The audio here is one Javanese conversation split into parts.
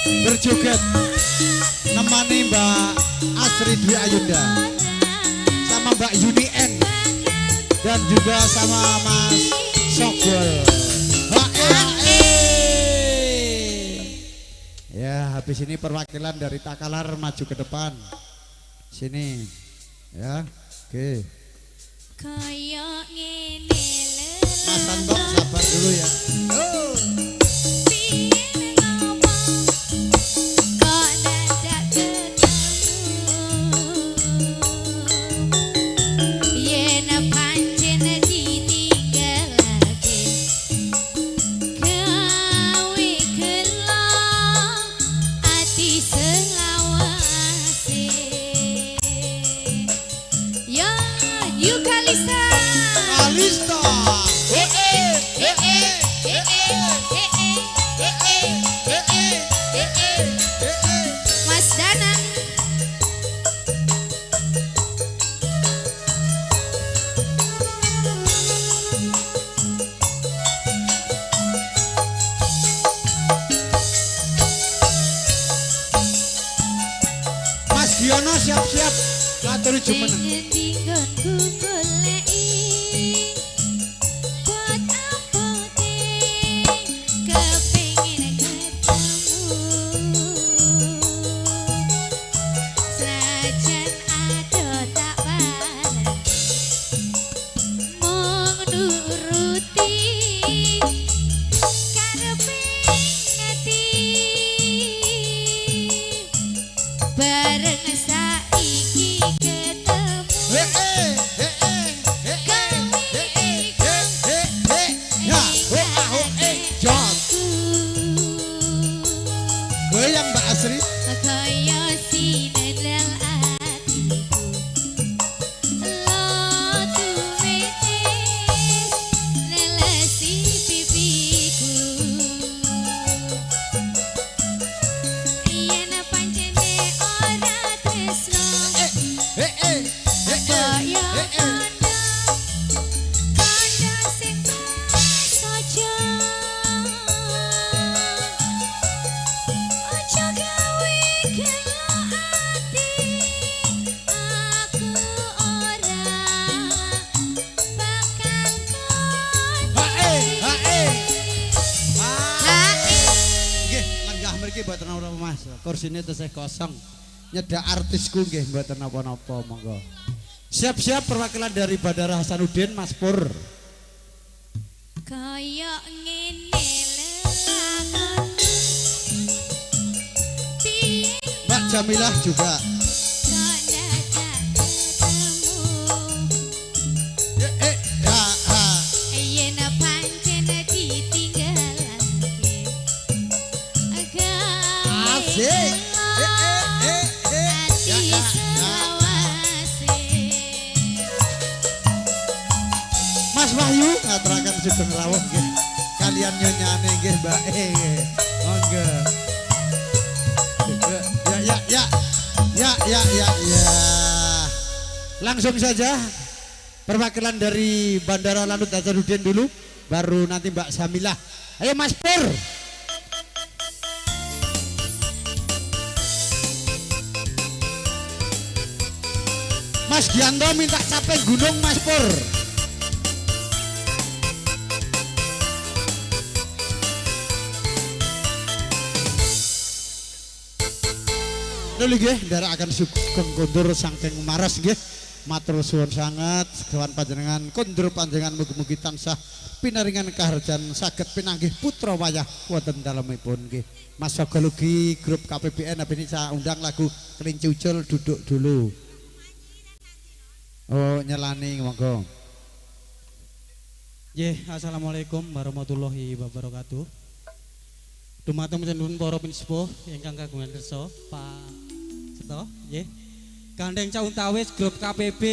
Berjoget nemani Mbak Asri Dwi Ayunda sama Mbak Yuni N dan juga sama Mas Sogol. Ya, habis ini perwakilan dari Takalar maju ke depan. Sini. Ya, oke. Mas Santo sabar dulu ya. Oh. Siap-siap ngatur jumeneng. Kursine tesih kosong. Nyedak artisku nggih mboten napa-napa monggo. Siap-siap perwakilan dari Bandara Hasanuddin Mas Pur. Kaya ngene lelakonku. Mbak Jamilah juga. Mas Wahyu ngaturaken sugeng rawuh nggih. Kalian nyonyane nggih Mbak E nggih. Monggo. Ya ya ya. Ya ya ya ya. Langsung saja perwakilan dari Bandara Lanut Hasanuddin dulu, baru nanti Mbak Samilah. Ayo Mas Pur. Mas Gianto minta capek gunung Mas Pur. Nuli nggih nderekaken sugeng kondur saking Maros nggih. Matur suwun sanget segawan panjenengan kondur panjenengan mugi-mugi tansah pinaringan kaharjan saged pinanggih putra wayah wonten dalemipun nggih. Mas Sogolugi grup KPBN habis ini saya undang lagu Kelinci Ucul duduk dulu. Oh nyelani monggo. Nggih, assalamualaikum warahmatullahi wabarakatuh. Dumateng nuwun para pinisepuh ingkang kagungan kersa Pak Seto nggih. Gandeng sauntawis grup KPB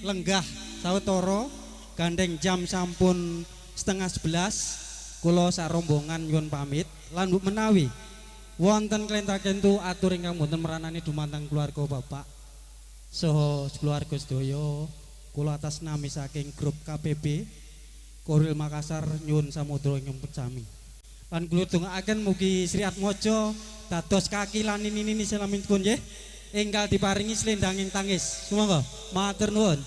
lenggah sawetara gandeng jam sampun 10:30 kula sarombongan nyuwun pamit lan mbok menawi wonten klenta-klentu atur ingkang boten meranani dumateng keluarga bapak saha keluarga sedaya kula atas nami saking grup KPB Koril Makassar nyuwun samudra ingkang pejami. Lan kula dongaaken mugi Sri Atmojo dados kaki lan nini-nini selaminipun nggih. Enggal diparingi slendanging tangis. Sumangga, matur nuwun.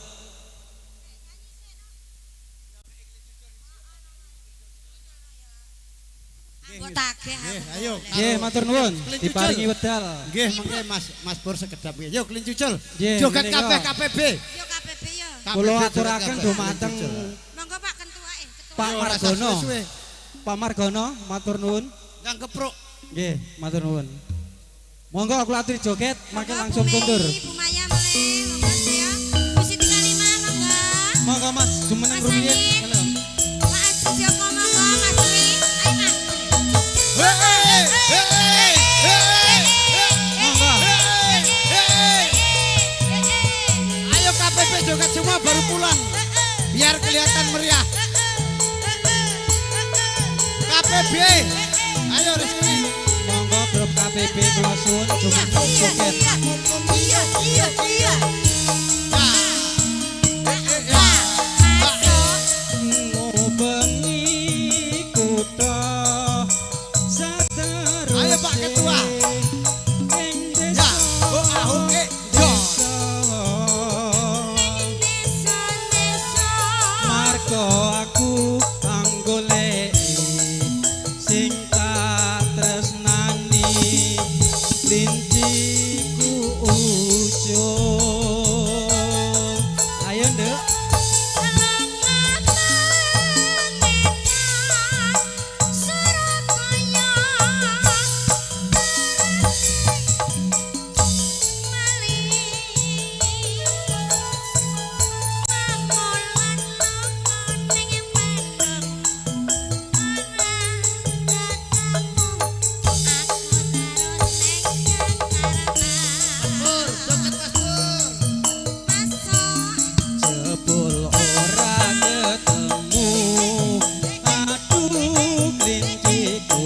Ayo. Nggih, matur nuwun. Diparingi wedal. Nggih, mengke Mas Pur sekedap nggih. Yo klincucul. Joget kabeh KPB. Yo KPB yo. Kula aturaken dumateng monggo Pak ketuake, ketua. Pak Margono. Pak Margono, matur nuwun. Yang kepruk. Nggih, matur nuwun. Monggo kula aturi joget, mangke langsung kundur. Bu Maya meleh, monggo saya. Bu Siti Kalimah monggo. Monggo Mas, jumeneng rumiyin. Pak Aji Joko monggo, Mas Dwi. Ayo Mas. Ayo KPP joget semua baru pulang. Biar kelihatan meriah. KPB. Ayo Rizky. Monggo grup KPB kula suwun jumeneng joget. Iya, iya, iya. Ngubengi kutha sateruse. Ayo Pak Ketua. Ing Ya, oh ah eh yo. Desa-desa. Margo aku anggoleki sing tak tresnani linciku ucul. Ayo nduk. Jebul ora ketemu, aduh klinciku,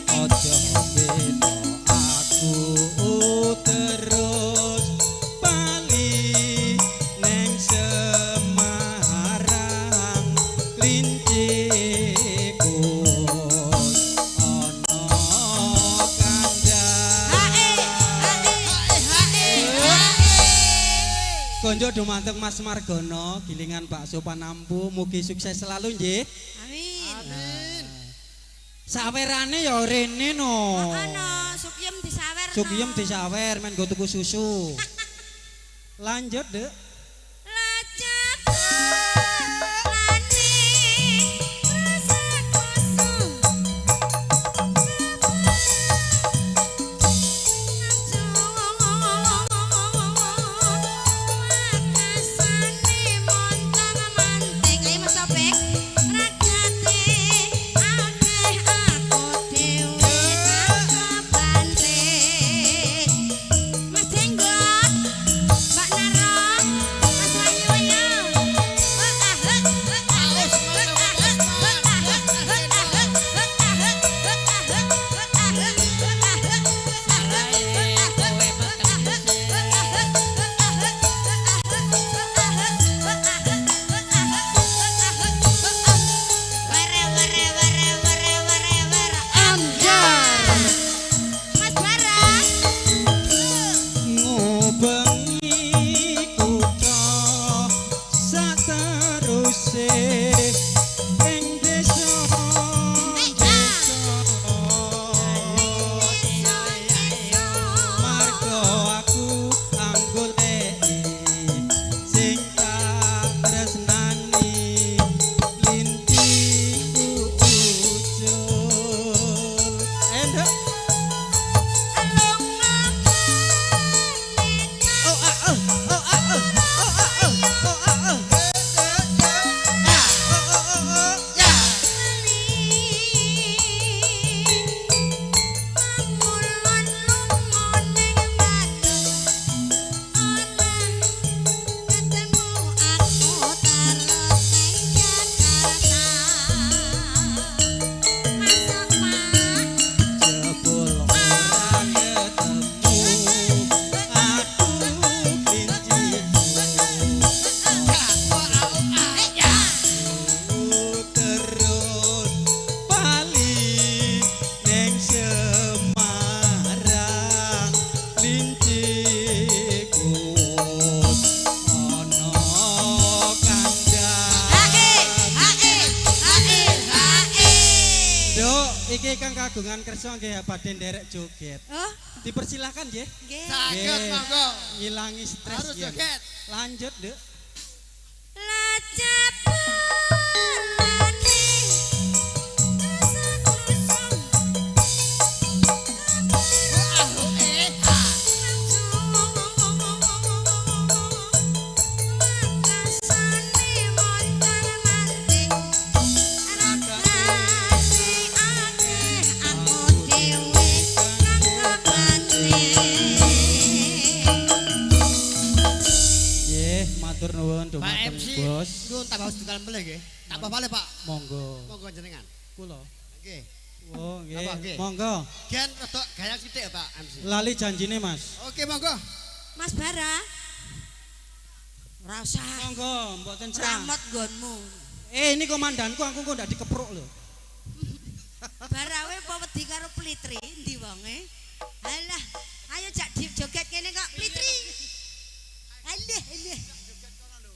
aja beda aku terus bali neng Semarang klinciku ana kandhang. Konjo dumateng Mas Margono, gilingan bakso Panampu, mugi sukses selalu nggih. Amin. Amin. Sawerane ya rene no. Ono Sukiem disawer. no. Sugiem disawer men nggo tuku susu. Lanjut, Dek. Lacak lani rasaku. Makasane montong manting. Ayo Mas Topik. Ragate akeh aku dhewe kebanting. Mas Jenggot, Mbak Nara. kagungan kersa nggih badhe nderek joget. Oh, dipersilahkan nggih. Nggih. Saged monggo. Ngilangi stres. Harus joget. Lanjut, Nduk. Pak MC, bos. Nyuwun tambah setunggal melih nggih. Tambah malih, Pak. Monggo. Monggo jenengan. Kula. Nggih. Oh, nggih. Monggo. Gen rada gaya sithik ya, Pak MC. Lali janjine, Mas. Oke, monggo. Mas Bara. Ora usah. Monggo, mboten sah. Ramot nggonmu. Eh, ini komandanku, aku kok ndak dikepruk lho. Barawe apa wedi karo Plitri endi wonge? Alah, ayo jak joget kene kok Plitri. Alah, alah.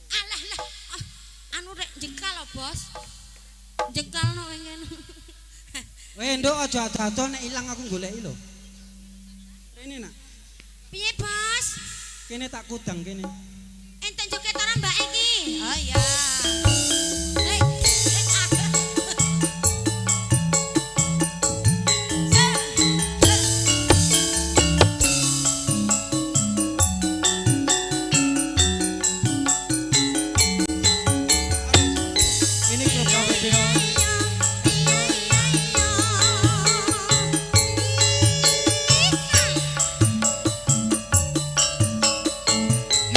Alah lah, ah, anu rek jengkal lho, Bos. Jengkal no ngene. Weh, nduk aja ado-ado nek ilang aku goleki lho. Rene nak. Piye, Bos? Kene tak kudang kene. Enten joget ora mbak iki? Oh iya. Hei,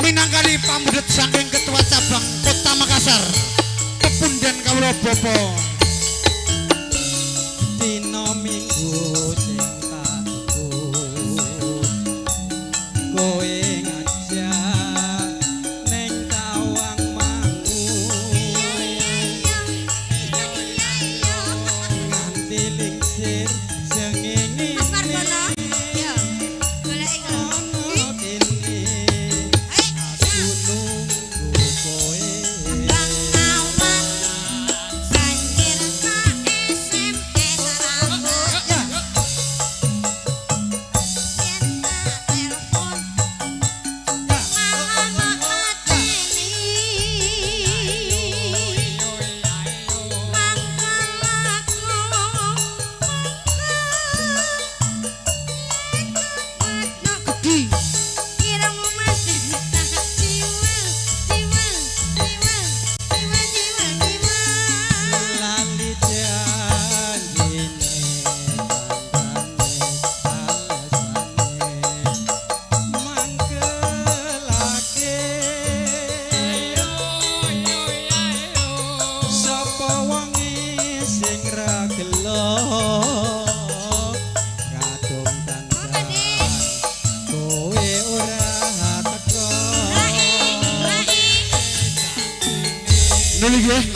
minangkali pamudhut saking ketua cabang Kota Makassar pepunden kawula bapa dina Minggu sing tak tunggu kowe ngajak ning Tawang Mangu nganti lingsir sengenge. Mas Margono, yo golek lho.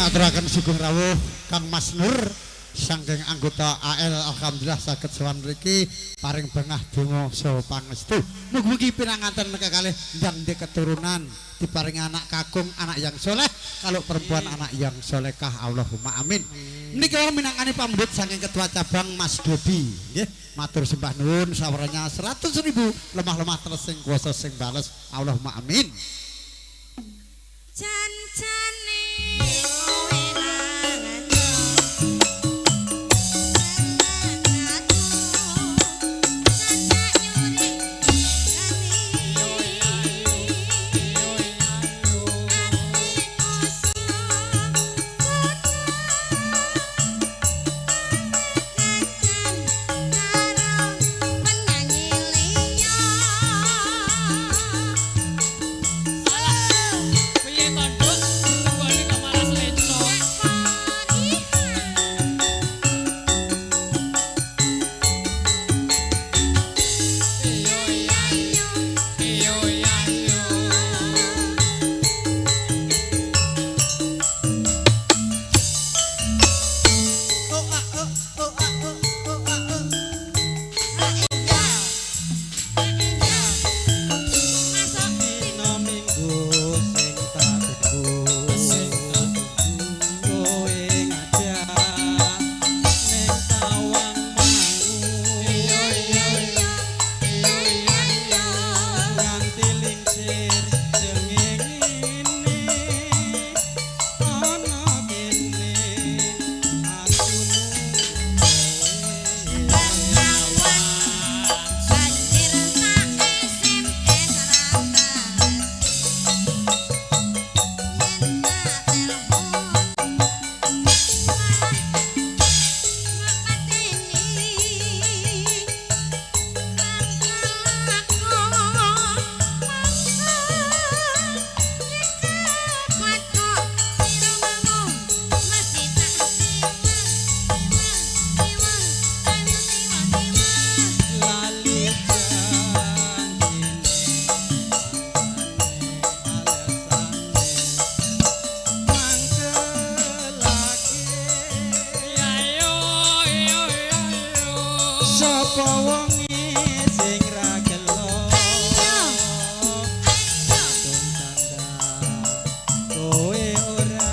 Ngaturaken sugeng rawuh Kang Mas Nur saking anggota AL. Alhamdulillah saged sowan mriki paring bengah donga saha pangestu. Mugi-mugi pinanganten kekalih ndang ndek keturunan diparingi anak kakung, anak yang soleh, kalau perempuan anak yang solekah. Allahumma amin. Menika minangkani pamundhut saking ketua cabang Mas Dodi nggih, matur sembah nuwun saweranya 100.000 lemah-lemah teles sing kuwasa sing bales. Allahumma amin. Jan-jane Piye to, Nduk? Sapa wonge sing ra gelo? Ayo. Tung tandang kowe ora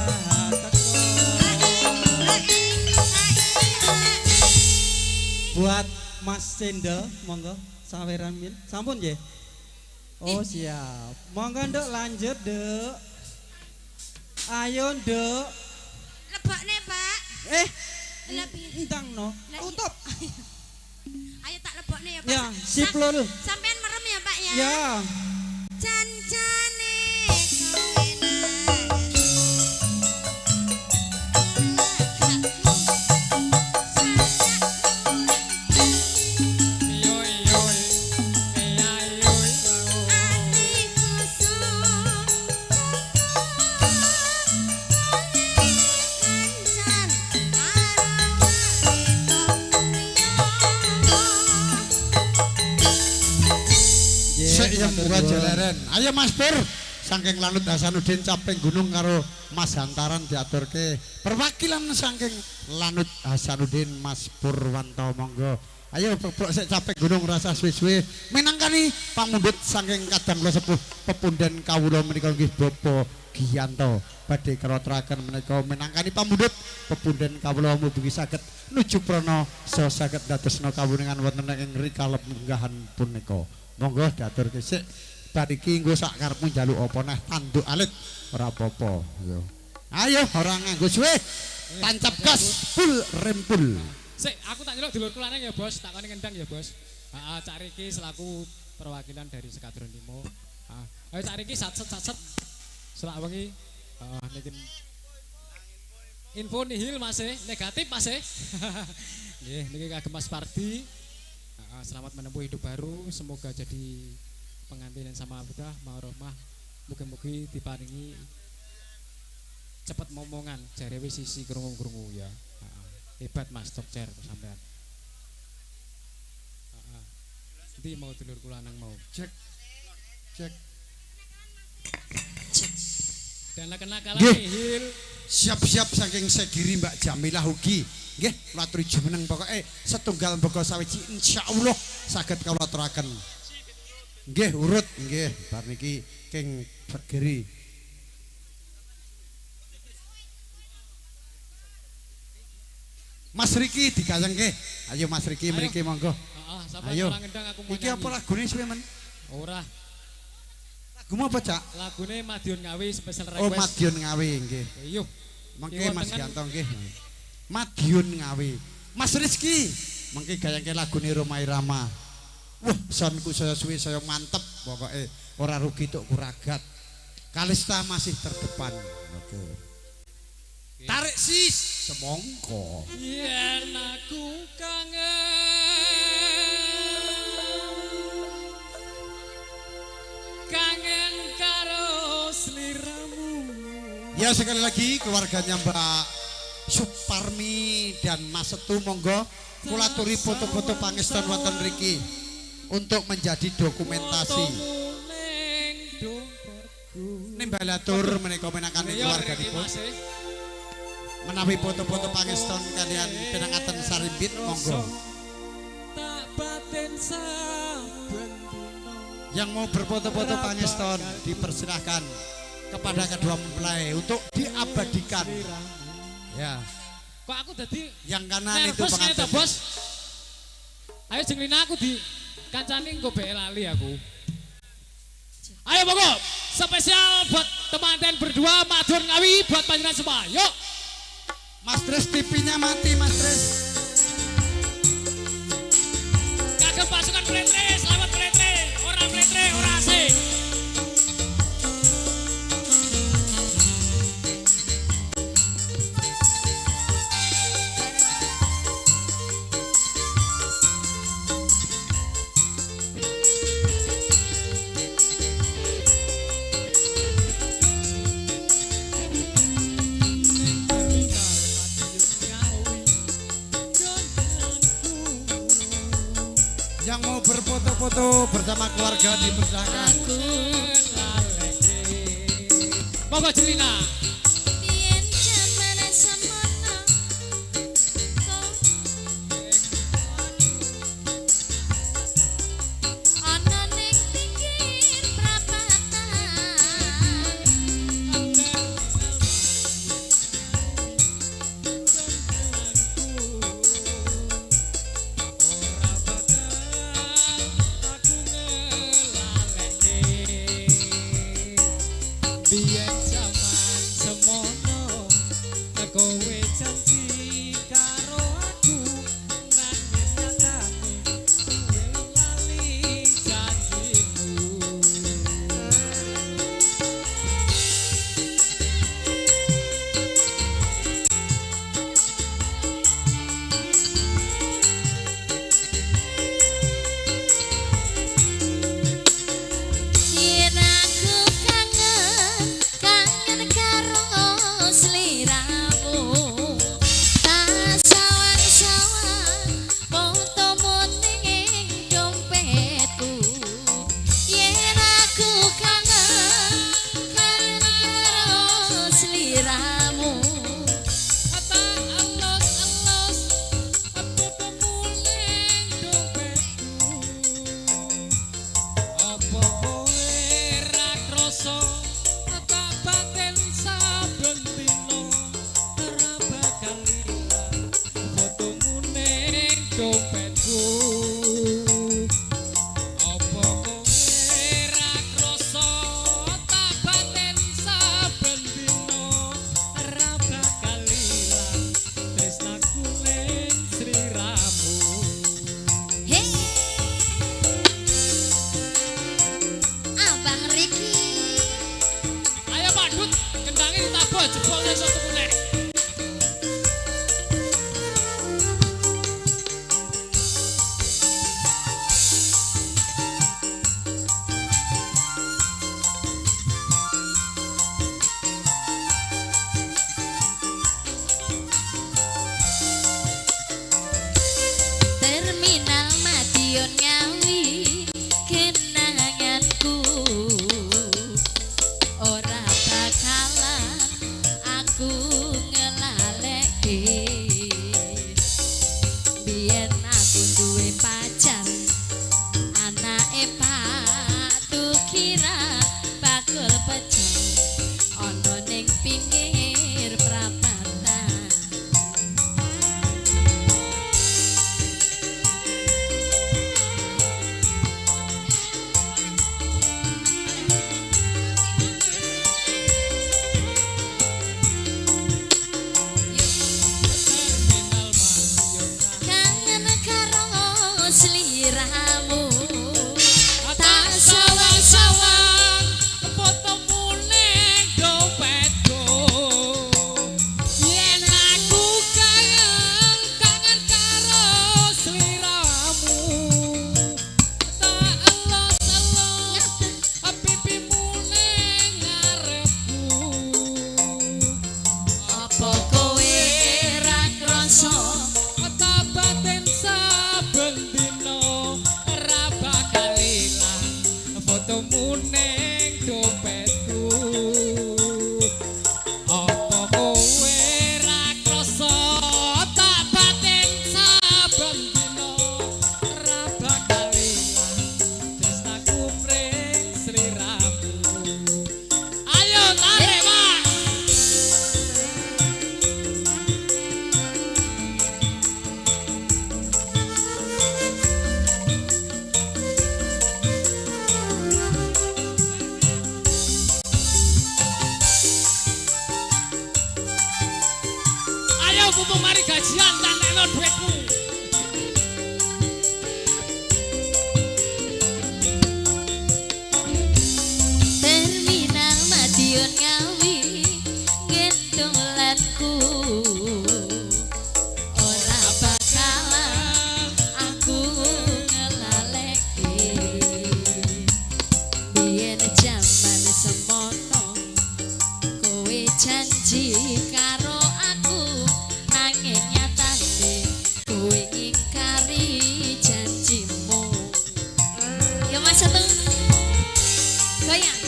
teko. Buat Mas Cendol, monggo saweran min. Sampun nggih? Oh siap. Monggo Nduk lanjut, Nduk. Ayo, Nduk. Lebokne, Pak. Eh, entang no. Tutup. Ayo tak lebokne ya, Pak. Ya, sip lho. Sampean merem ya, Pak ya. Ya. Cancane kowe nangis. Yo yo ayo Atiku kancan karo Sik yang buka jeleren. Ayo Mas Pur, saking Lanut Hasanuddin Caping Gunung karo Mas Hantaran diaturke perwakilan saking Lanut Hasanuddin Mas Purwanto monggo. Ayo peprok sik Caping Gunung rasa suwe-suwe minangkani pamundhut saking kadang kula sepuh pepunden kawula menika nggih Bapak Giyanto badhe kraturaken menika minangkani pamundhut pepunden kawula mugi saged nuju prana saha saged dadosna kawuningan wonten ing rikala munggahan punika. Monggo diaturke sik. Bar iki engko sak karepmu njaluk apa neh tanduk alit ora apa-apa. Yo. Ayo ora nganggo suwe. Tancap gas full rempul. Sik, aku tak nyeluk dulurku lanang ya, Bos. Tak koni ngendang ya, Bos. Heeh, Cak Riki selaku perwakilan dari Skadron Limo. Heeh. Ayo Cak Riki satset satset. Selak wengi. Heeh, niki info nihil Mas e, negatif Mas e. Nggih, niki kagem Mas Pardi. Heeh, selamat menempuh hidup baru, semoga jadi pengantin yang sama Abudah, Marohmah. Mugi-mugi diparingi cepet momongan, jare wis sisi krungu-krungu ya. Heeh. Hebat Mas Dokter sampean. Heeh. Endi mau dulurku lanang mau. Cek. Cek. Dan kenakalan Nggih. nihil. Siap-siap saking Segiri Mbak Jamilah ugi. Nggih, kula aturi jumeneng pokoke setunggal mboko sawiji insyaallah saged kula aturaken. Nggih, urut nggih bar niki king Segiri. Mas Riki digayengke. Ayo Mas Riki mriki monggo. Heeh, sampean Ayo. ora ngendang aku mau Iki apa nyanyi. lagune suwe men? Ora. Lagumu apa, Cak? Lagune Madiun Ngawi special request. Oh, Madiun Ngawi nggih. Iya. Mengke Kiwa Mas tengen. Gianto nggih. Madiun Ngawi. Mas Rizky mengke gayengke lagune Rhoma Irama. Wah, soundku saya suwe saya mantep pokoke ora rugi tok kuragat. Kalista masih terdepan. Oke. Tarik sis semongko. Yen aku kangen kangen karo sliramu. Ya sekali lagi keluarganya Mbak Suparmi dan Mas Setu monggo kula aturi foto-foto pangeston wonten mriki untuk menjadi dokumentasi. Fotomu ning dompetku. Nimbalatur menika minangkani Iya, keluarganipun. Mas, eh. Menawi foto-foto pangeston kalian pinangaten sarimbit monggo. Tak batin saben dina. Yang mau berfoto-foto pangeston dipersilahkan kepada kedua mempelai untuk diabadikan. Ya, Kok aku dadi yang kanan itu nervous ngene to, pengantin. Bos? Ayo jeng Lina aku di kancane engko beke lali aku. Ayo monggo, spesial buat teman-teman berdua Madiun Ngawi buat panjenengan semua. Yuk. Mas Tris TV-nya mati, Mas Tris. Kagem pasukan Pletre, selamat Pletre. Ora Pletre, ora asing. Yang mau berfoto-foto bersama keluarga dipersilakan. Monggo Jelina. Yen jaman semono fotomu ning dompetku. Apa kowe ra krasa tak batin saben dina ra bakal ilang tresnaku mring sliramu. Ayo tarik Mas. Ayo mumpung mari gajian tantekno duitmu. Terminal Madiun Ngawi ngentulanku ora bakalan aku ngelaleke. Biyen jaman semono kowe janji karo aku nanging nyatane kowe ngingkari janjimu. Ya Mas Satu goyang.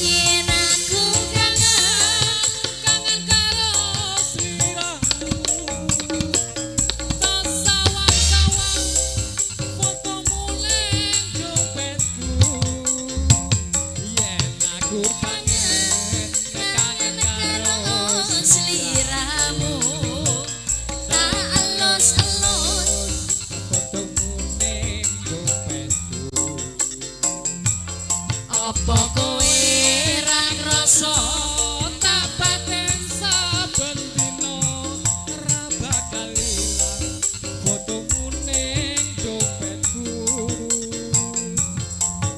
Yen aku kangen Kangen karo sliramu. Tak sawang-sawang fotomu ning dompetku. Yen aku kangen, kangen karo sliramu. Tak elus-elus fotomu ning dompetku. apa kowe ra ngrasa Tak batin saben dina ra bakal ilang fotomu ning dompetku.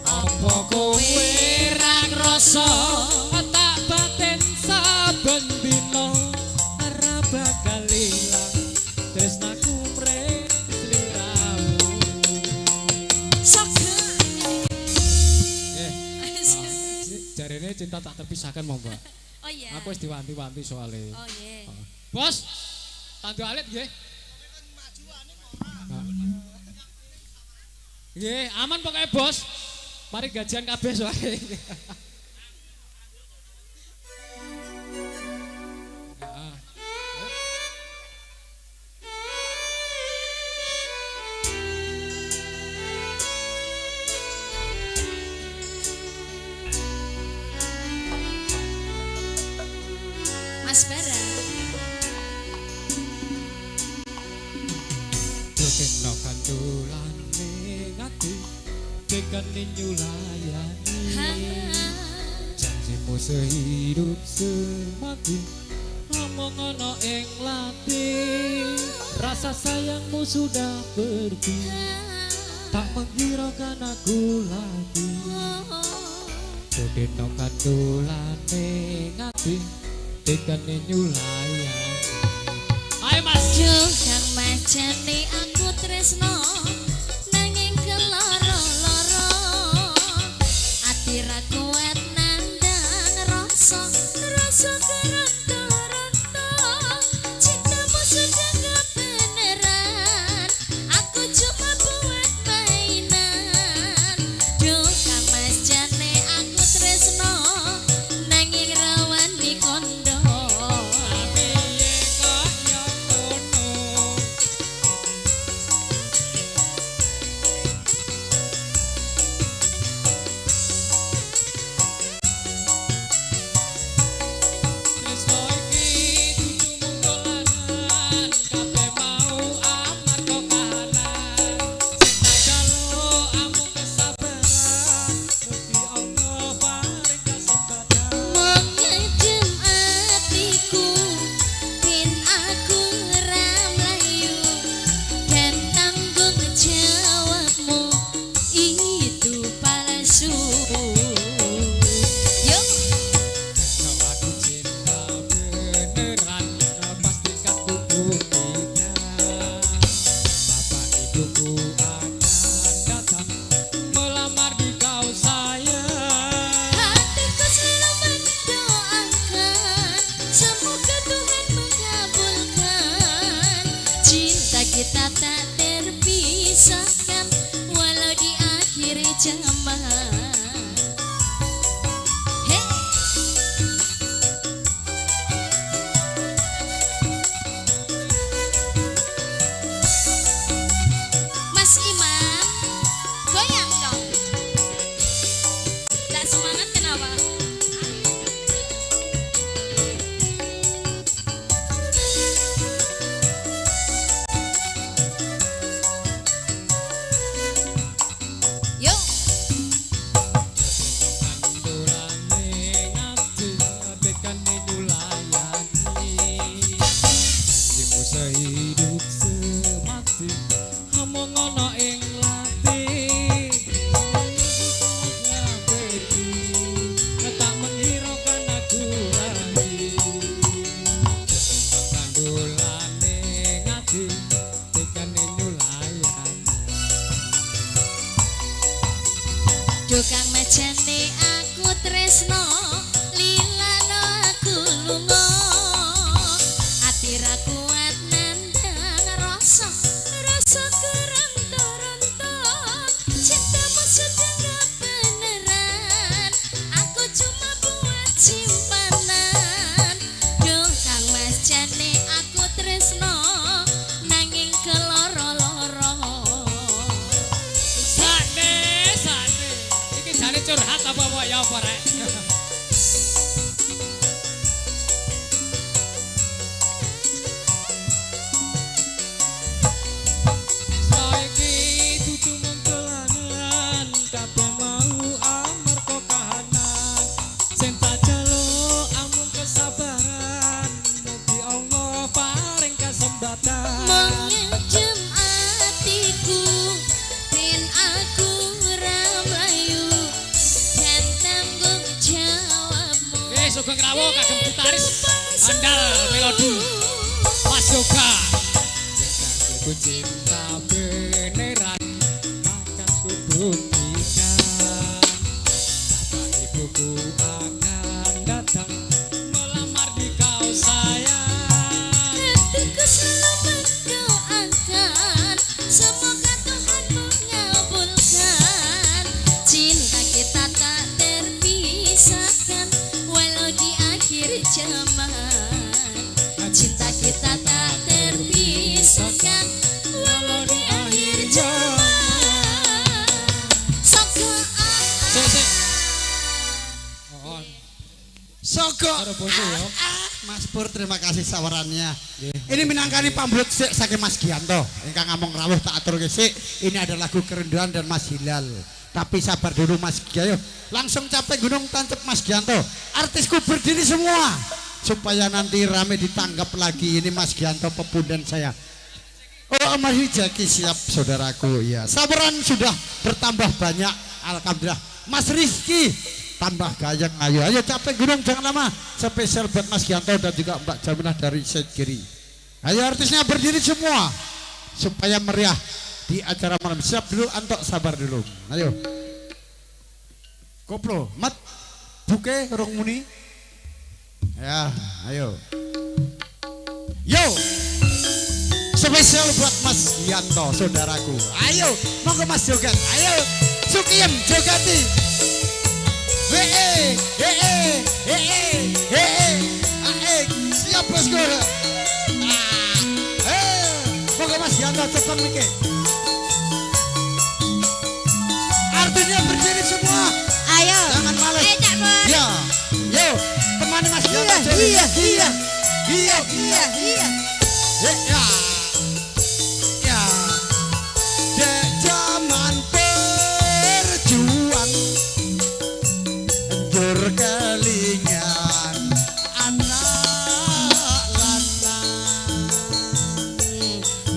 Apa kowe ra ngrasa tak batin saben dina ra bakal ilang tresnaku mring sliramu. Soge. Jarene cinta tak terpisahkan mau Mbak. Oh iya. Aku wis diwanti-wanti soalnya. Oh iya. Bos, tandu alit nggih. Nggih, aman pokoknya bos. Mari gajian kabeh soalnya. Heeh. Mas Bara. Jogetno kandulane ngati tekane nyulayani. Janjimu sehidup semati ngomong ana ing lati. Rasa sayangmu sudah pergi tak menghiraukan aku lagi. Jogetno kandulane ngati tekane nyulayani. Ayo Mas. Duh kang macane aku tresno nanging keloro-loro. Ati ra kuat nandang rasa, rasa keronto-ronto. Cintamu sudah kebenaran, aku cuma buat mainan. Duh kang macane aku tresno nanging rawani kondo. Piye kaya ngono? zaman. Hey. Mas Iman, goyang dong. Tak semangat kenapa? Yo. Sehidup semati among ana ing lati tak menghiraukan aku lagi kandulane ngati tekane nyulayani. Duh kang majane aku tresno lilano aku lunga ati ra kuat nandang rasa rasa kurang toronto cintamu sudah gak beneran aku cuma buat simpanan. Duh kang majane aku tresno nanging keloro-loro. Sane, sane. Iki jane curhat apa apa ya apa rek? Saiki dudu mung dolanan, kabeh mau amarga kahanan. Sing tak jaluk amung kesabaran, mugi Allah paring kesempatan. Mengejem atiku ben aku ora mlayu dan tanggung jawabmu. Sugeng rawuh kagem gitaris andal melodi Mas Yoga. Ku cinta beneran akan ku buktikan. Bapak ibuku akan datang melamar di kau sayang. Hatiku selalu mendoakan semoga Tuhan mengabulkan cinta kita tak terpisahkan walau di akhir zaman. Cinta kita tak terpisahkan walau di akhir zaman. Soko Sik sik. Oh, Soko. karo bojo ya. Mas Pur terima kasih sawarannya. Ini minangkani pamrut sik saking Mas Gianto ingkang ngamong rawuh tak aturke sik. Ini ada lagu Kerinduan dan Mas Hilal. Tapi sabar dulu Mas Gianto. Langsung capek gunung tancep Mas Gianto. Artisku berdiri semua supaya nanti rame ditanggap lagi. Ini Mas Gianto pepunden saya. Oh Mas Jaki siap saudaraku ya. Sabaran sudah bertambah banyak alhamdulillah. Mas Rizky tambah gayeng, ayo ayo capek gunung jangan lama. Spesial buat Mas Gianto dan juga Mbak Jaminah dari Kiri. Ayo artisnya berdiri semua supaya meriah di acara malam. Siap dulu Antok, sabar dulu. Ayo. Koplo, mat buke rong muni. Ya, ayo. Yo. Spesial buat Mas Gianto saudaraku. Ayo, monggo Mas joget. Ayo, Sukiem jogeti. He he he he he. Siap bosku. Monggo Mas Gianto cepet mike. Artinya berdiri semua. Ayo. Jangan males. Cak Pur. Ya. Yo, temani Mas Gianto. Iya, iya, iya, iya, iya. Ya. Ya. Dek zaman berjuang njur kelingan anak lanang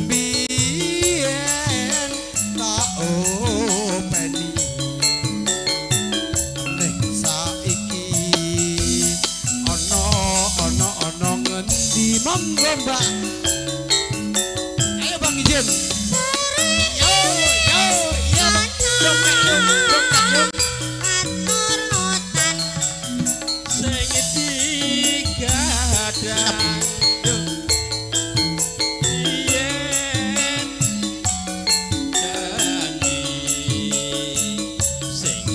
biyen tak openi ning saiki ana ana ana ngendi monggo Mbak. Ayo Bang Ijen. Yo yo yo. Joget yo, joget yo. Atur-nutan Sing digadang yen janji sing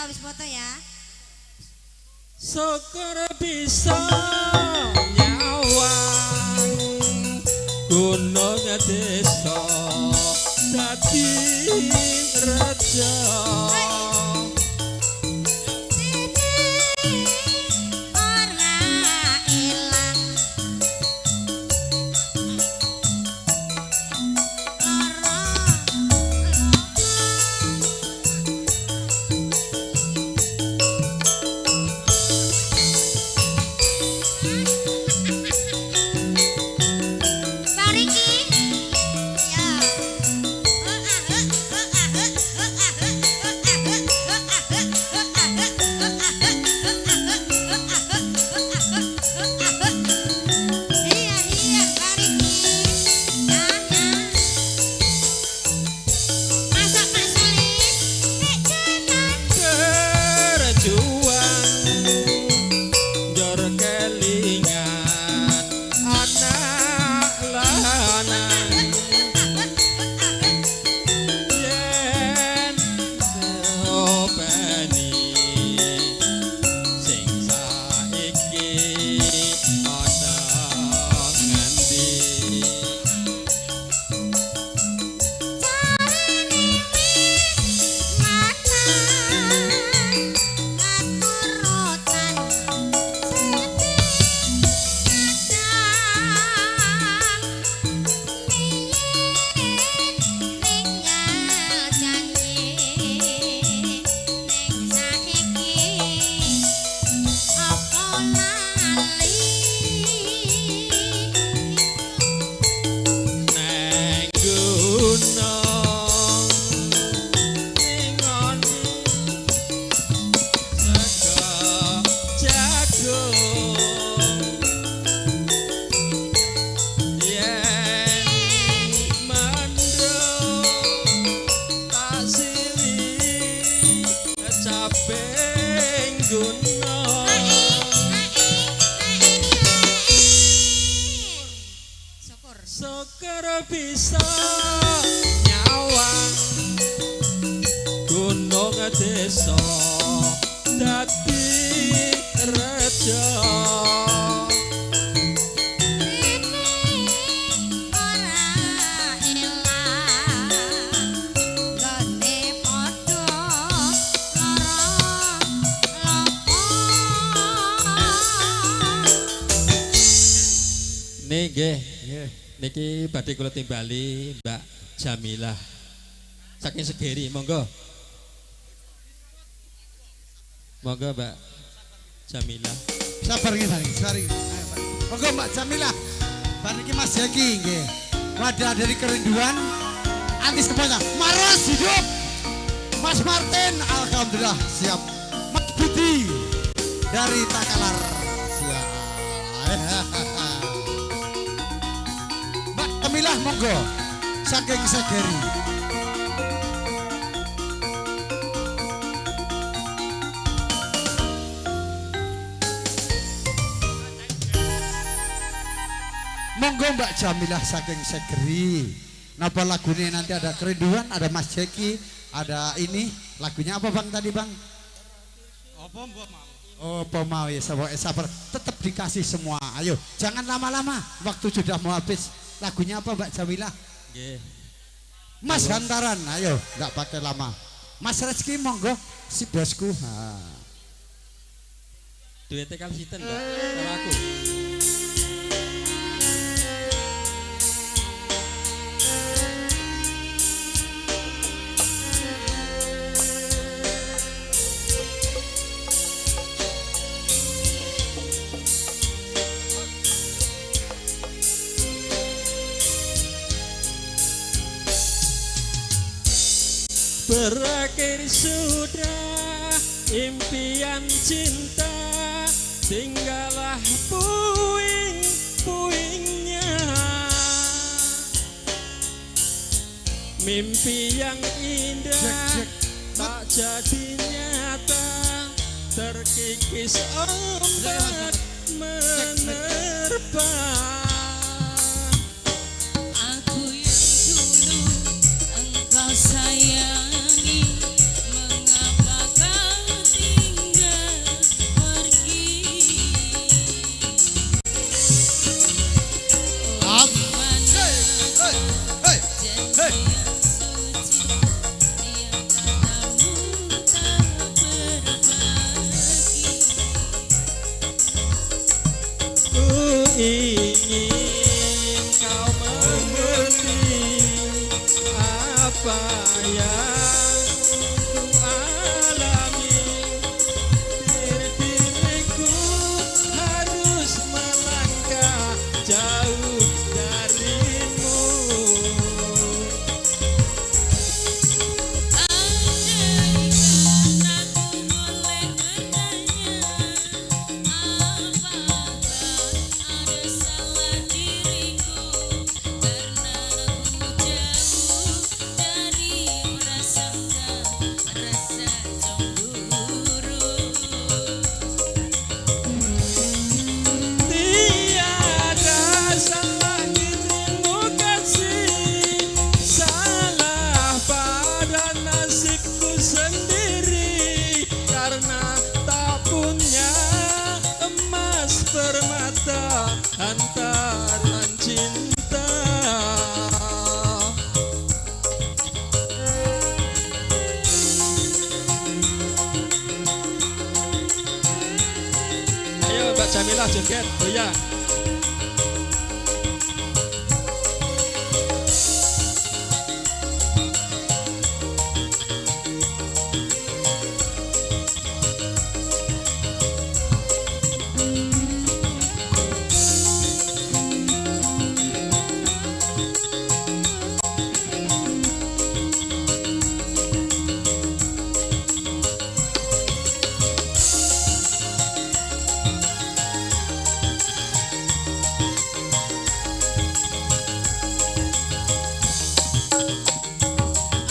habis foto ya. Syukur bisa nyawang gunung desa dadi reja. Niki badhe kula timbali Mbak Jamilah saking Segeri, monggo. Monggo Mbak Jamilah. Sabar nggih, sabar. Monggo Mbak Jamilah. Bar niki Mas Jeki nggih. Wadah dari kerinduan anti semuanya. Maros hidup. Mas Martin alhamdulillah siap. Mas Budi dari Takalar. Siap. Jamilah monggo saking Segeri. Monggo Mbak Jamilah saking Segeri. Napa lagunya nanti ada kerinduan, ada Mas Jeki, ada ini lagunya apa Bang tadi Bang? Apa mbok mau? Oh, apa mau ya sabar, tetap dikasih semua. Ayo, jangan lama-lama, waktu sudah mau habis. Lagunya apa Mbak Jamilah? Nggih. Mas Hantaran, ayo, enggak pakai lama. Mas Rezeki monggo si bosku. Ha. Duwite kali sinten, Mbak? Karo aku. Berakhir sudah impian cinta, tinggallah puing-puingnya. Mimpi yang indah tak jadi nyata, terkikis ombak menerpa. Aku yang dulu engkau sayangi, mengapa kau Hey, hey. Ku ingin kau mengerti apa yang ku alami. Diriku harus melangkah jauh darimu. Andaikan aku boleh bertanya, apakah ada salah diriku? Karena ku jauh dari prasangka rasa cemburu. Tiada salah dirimu kasih, salah pada nasibku sendiri. Karena tak punya emas permata hantaran cinta. Ayo Mbak Jamilah joget, goyang.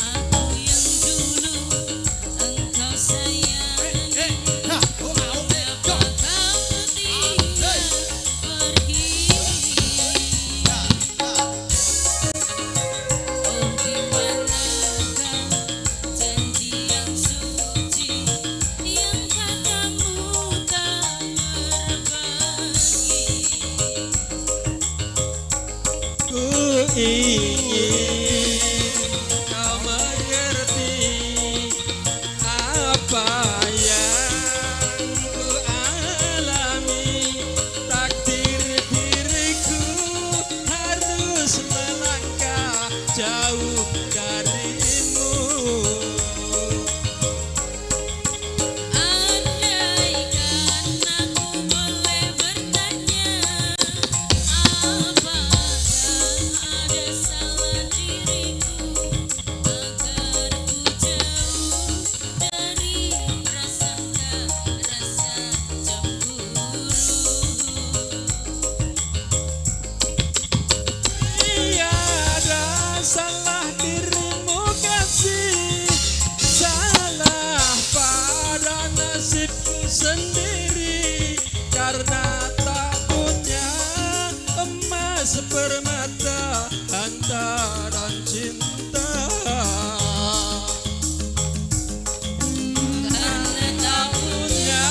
Aku yang dulu engkau sayangi, mengapa kau tinggal pergi? Oh, di manakah janji yang suci yang katamu tak berbagi? Ku ingin kau mengerti apa yang ku alami. Takdir diriku harus melangkah jauh darimu. Andaikan aku boleh bertanya, apakah ada salah diriku agar ku jauh dari prasangka rasa cemburu? Tiada salah dirimu kasih, salah pada nasibku sendiri. Karena tak punya emas permata hantaran cinta. Karena tak Punya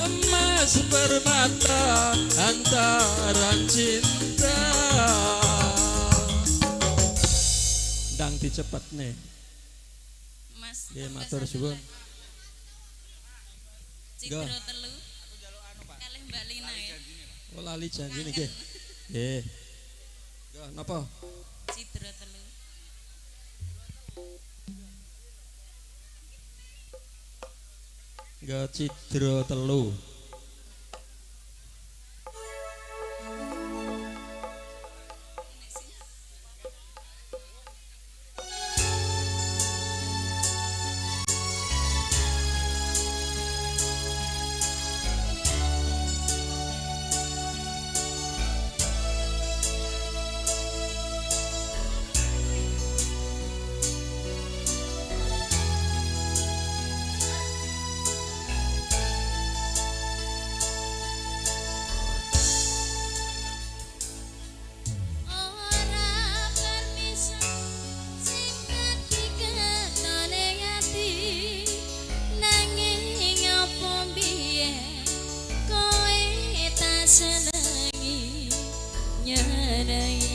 emas permata hantaran cinta. Ndang dicepet nih. Mas, Nggih, matur suwun. Citra telu. Kalih Mbak Lina ya. Oh lali janjine nggih. Nggih. Nggih, napa? Citra telu. Nggih cidra telu. Aku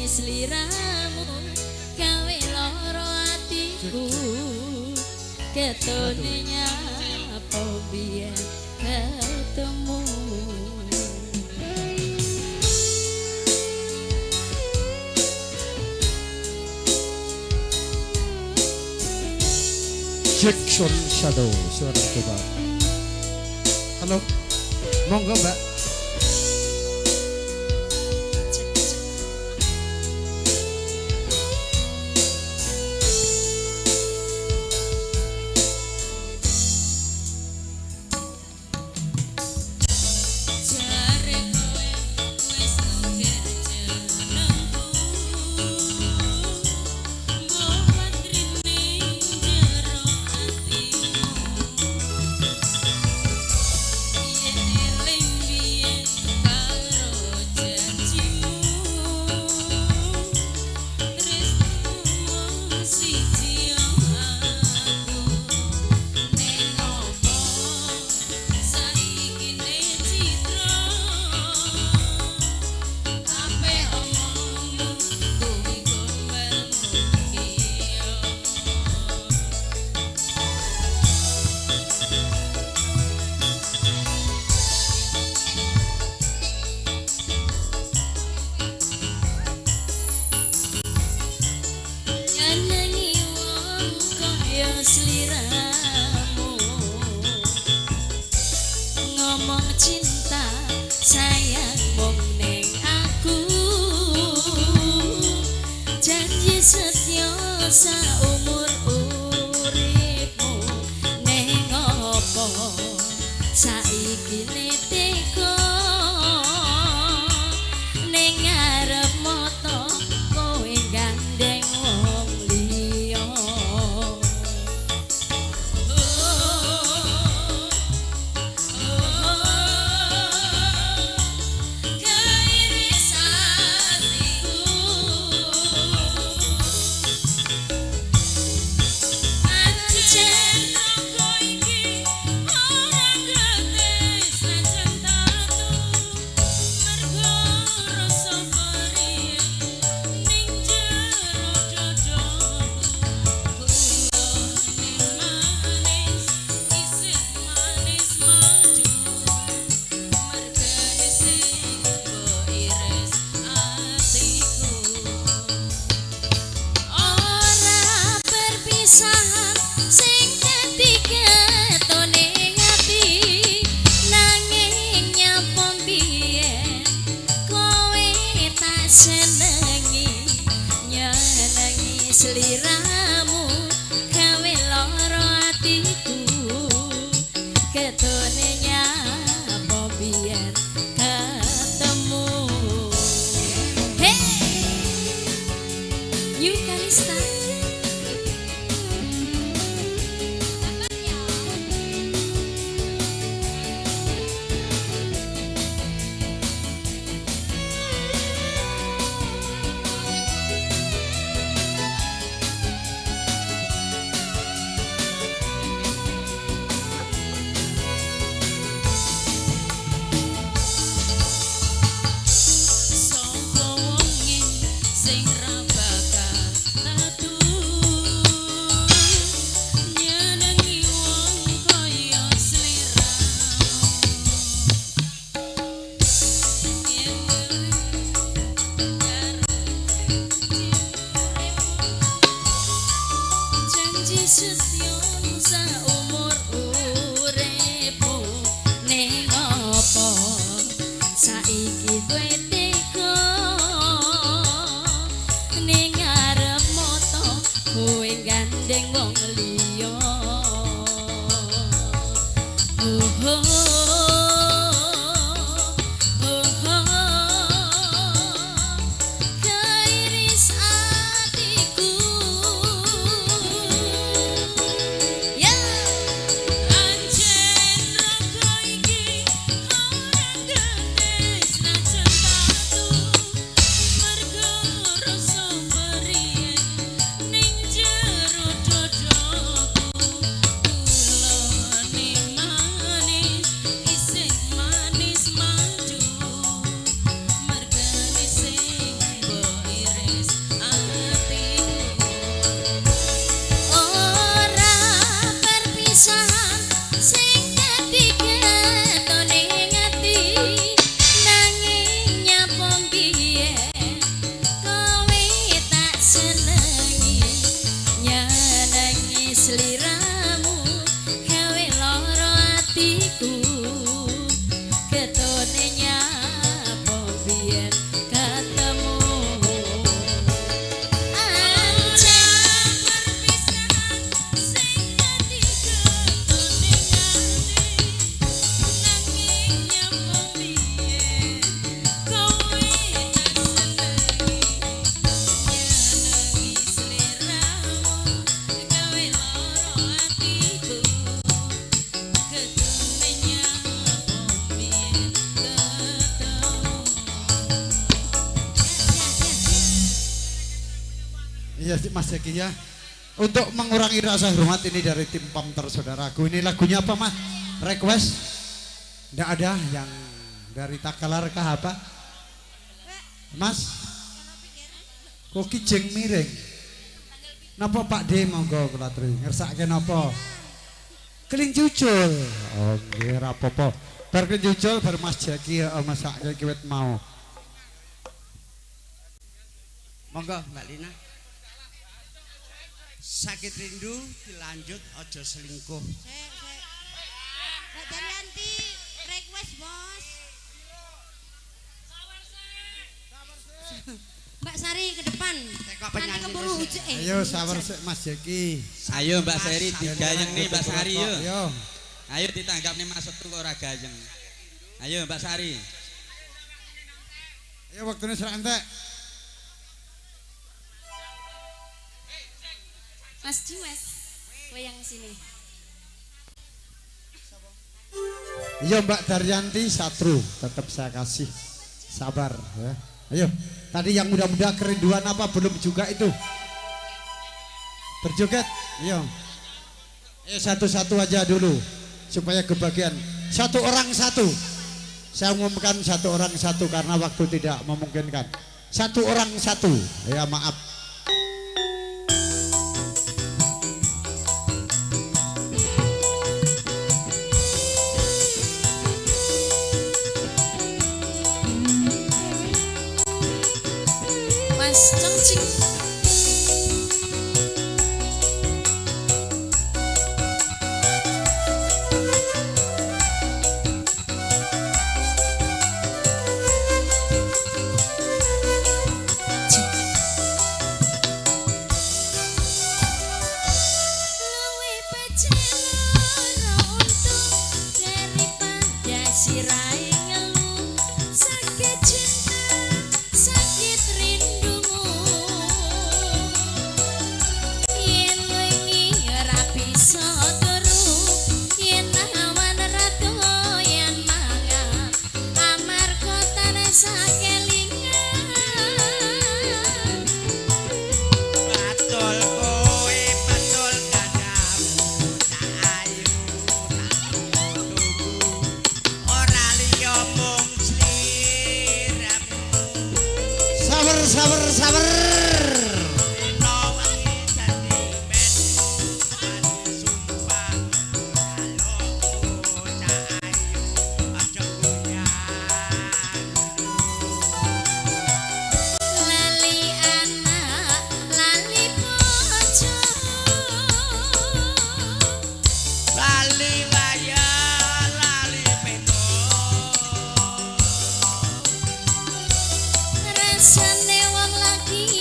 Nyenengi sliramu gawe lara atiku. Ketone nyapa biyen ketemu. Jackson Shadow, silakan coba. Halo, monggo Mbak. Jare kowe wis ngger jenengku, mbok patrine jero atimu. Yen eling biyen karo janjimu, tresnomu mung siji aku. Ning opo saiki ne citra, kabeh omongmu kuwi gombelmu kiyo. Nyenengi wong kaya sliramu, ngomong cinta sayang mung ning aku. Janji setya saumur uripmu, ning opo saiki ne tega ning ngarep mata kowe gandeng wong liya. Kairis atiku, ancen aku iki ora ngerti senajan tatu, mergo rasa perih ning jero dadaku. Gulane manis isih manis madu, mergane sing mbok iris atiku. Ora perpisahan sing dadi ketone ati, nanging nyapa biyen kowe tak senengi. Nyenengi sliramu gawe lara atiku. Ketone nyapa biyen ketemu. Hey, New Kalista. Sapa wonge sing ra bakal tatu, nyenengi wong kaya sliramu. Yen karo janji setya saumur uripmu, ning opo saiki kowe tega ning ngarep mata kowe gandeng wong liya. Oh, oh, oh, oh, kairis atiku. Ya, ancen raga iki ora ngetes najan tatu, mergo rasa perih ning jero dadaku. Sliramu gawe lara atiku ketone nyapa biyen ketemu ancen perpisahan sing dadi ketone ati nanging nyapa biyen kowe tak senengi nyenengi sliramu gawe lara atiku ketone nyapa biyen ketemu. Iya Mas Eki ya. Untuk mengurangi rasa hormat ini dari tim Pamter saudaraku. Ini lagunya apa Mas? Request? Nggak ada yang dari Takalar kah apa? Mas? Kok kijing miring? Napa Pak D monggo kula aturi. Ngersake napa? Kelinci ucul. Oh nggih ra apa-apa. Bar kelinci ucul bar Mas Jeki masake kiwit mau. Monggo Mbak Lina. Sakit rindu dilanjut ojo selingkuh. Sek, sek. Mbak Daryanti request bos. Mbak Sari ke depan. Nanti keburu hujan. Ayo sawer sik Mas Jeki. Ayo Mbak Sari digayeng nih Mbak Sari yo. Ayo. Ayo ditanggap nih Mas Setu kok ora gayeng. Ayo Mbak Sari. Ayo waktune serak entek. Mas Dimas, kowe yang sini. Iya Mbak Daryanti Satru, tetap saya kasih sabar ya. Ayo, tadi yang muda-muda kerinduan apa belum juga itu? Berjoget, ayo. Ayo satu-satu aja dulu supaya kebagian. Satu orang satu. Saya umumkan satu orang satu karena waktu tidak memungkinkan. Satu orang satu. Ya maaf. Mas Congcing. Luwih becik lara untung daripada sirahe ngelu. Sakit cinta, sakit rindumu. Yen wengi ora bisa turu, yen awan ra doyan mangan, amarga tansah kelingan. Batul kowe batul dadamu tak ayu tak tunggu. Ora liya mung sliramu. Sawer sawer sawer. Dina wengi dadi menmu wani sumpah jalukku cak ayu aja goyang. Lali anak, lali bojo. Lali wayah, lali peto. Rasane wong lagi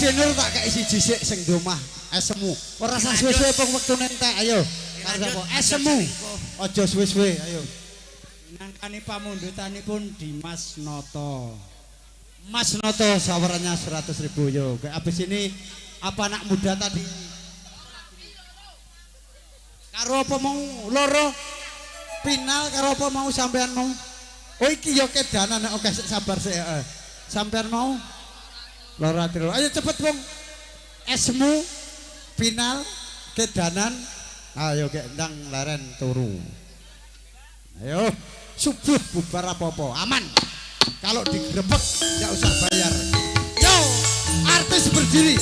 Denur tak kei siji sik sing di omah esemu. Ora usah suwe-suwe pung wektune entek ayo. Karo sapa? Esemu. Aja suwe-suwe ayo. Minangkani pamundutanipun Dimas Noto. Mas Noto sawerannya 100.000 yo. Kayak abis ini apa anak muda tadi? Karo apa mau loro? Final karo apa mau sampean mau? Oh iki yo kedanan nek oke sabar sik heeh. Sampean mau? Loro ati loro. Ayo cepet wong. Esmu final kedanan. Ayo gek ndang leren turu. Ayo subuh bubar apa-apa aman. Kalau digerebek enggak usah bayar. Yo, artis berdiri.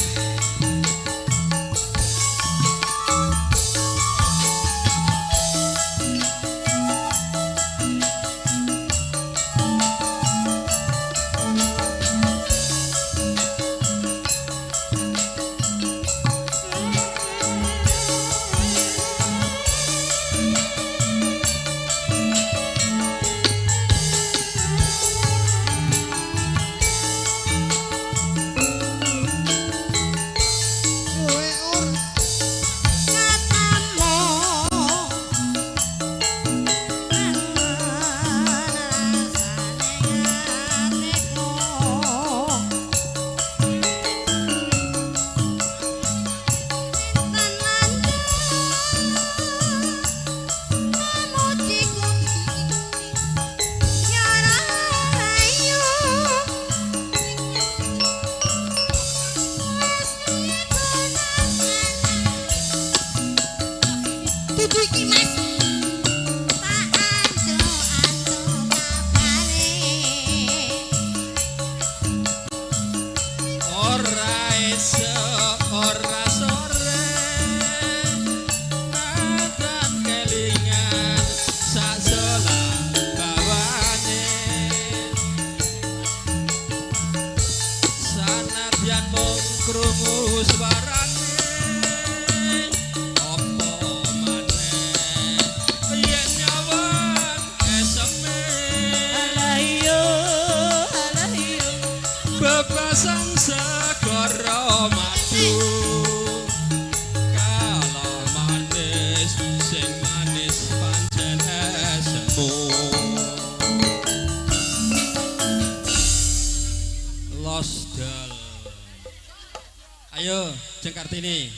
Ayo, Jeng Kartini.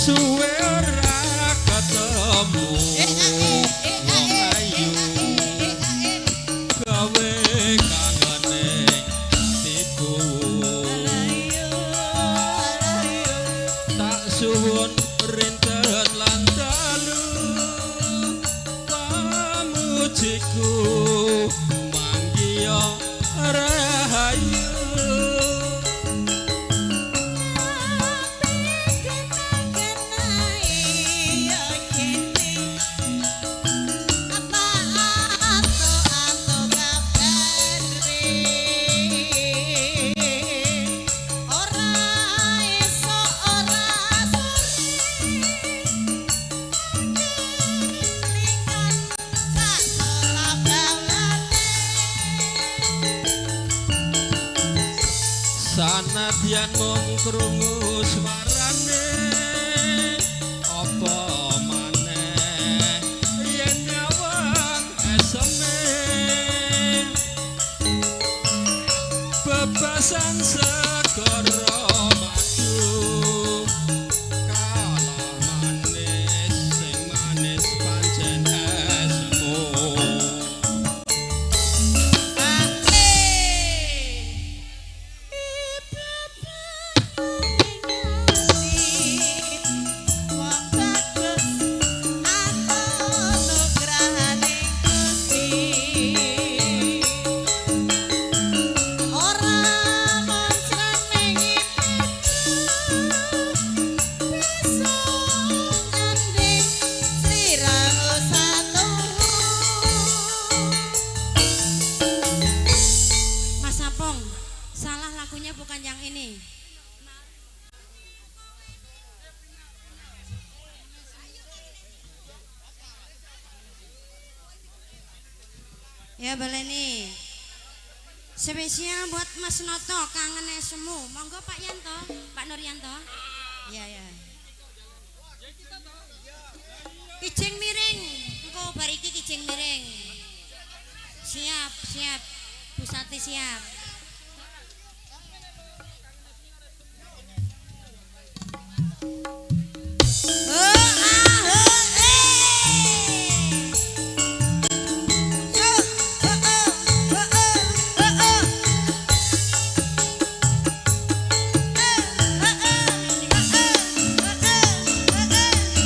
Suwe ora ketemu wong ayu gawe kangene atiku tak suwun rinten lan dalu pamujiku manggiya rahayu. Sanadyan mung krungu swarane apa maneh yen nyawang eseme bebasan segara madu kalah manis. Ya boleh nih. Spesial buat Mas Noto kangen semu. Monggo Pak Yanto, Pak Nuryanto. Ya ya. Kijing miring. Engko bar iki kijing miring. Siap, siap. Pusate siap. Oh, ah, oh, eh. Oh, oh, oh, oh, oh, oh. Oh, oh, oh, oh, oh,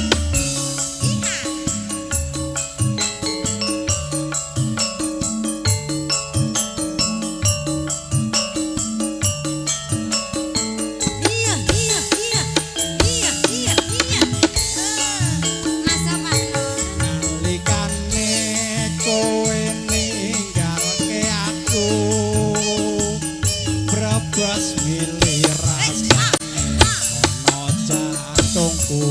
oh. Iya. Iya, iya, iya. Iya, iya, iya. Mas Pak Nur. Nalikane kowe ninggalke aku brebes milih rasane ana jantungku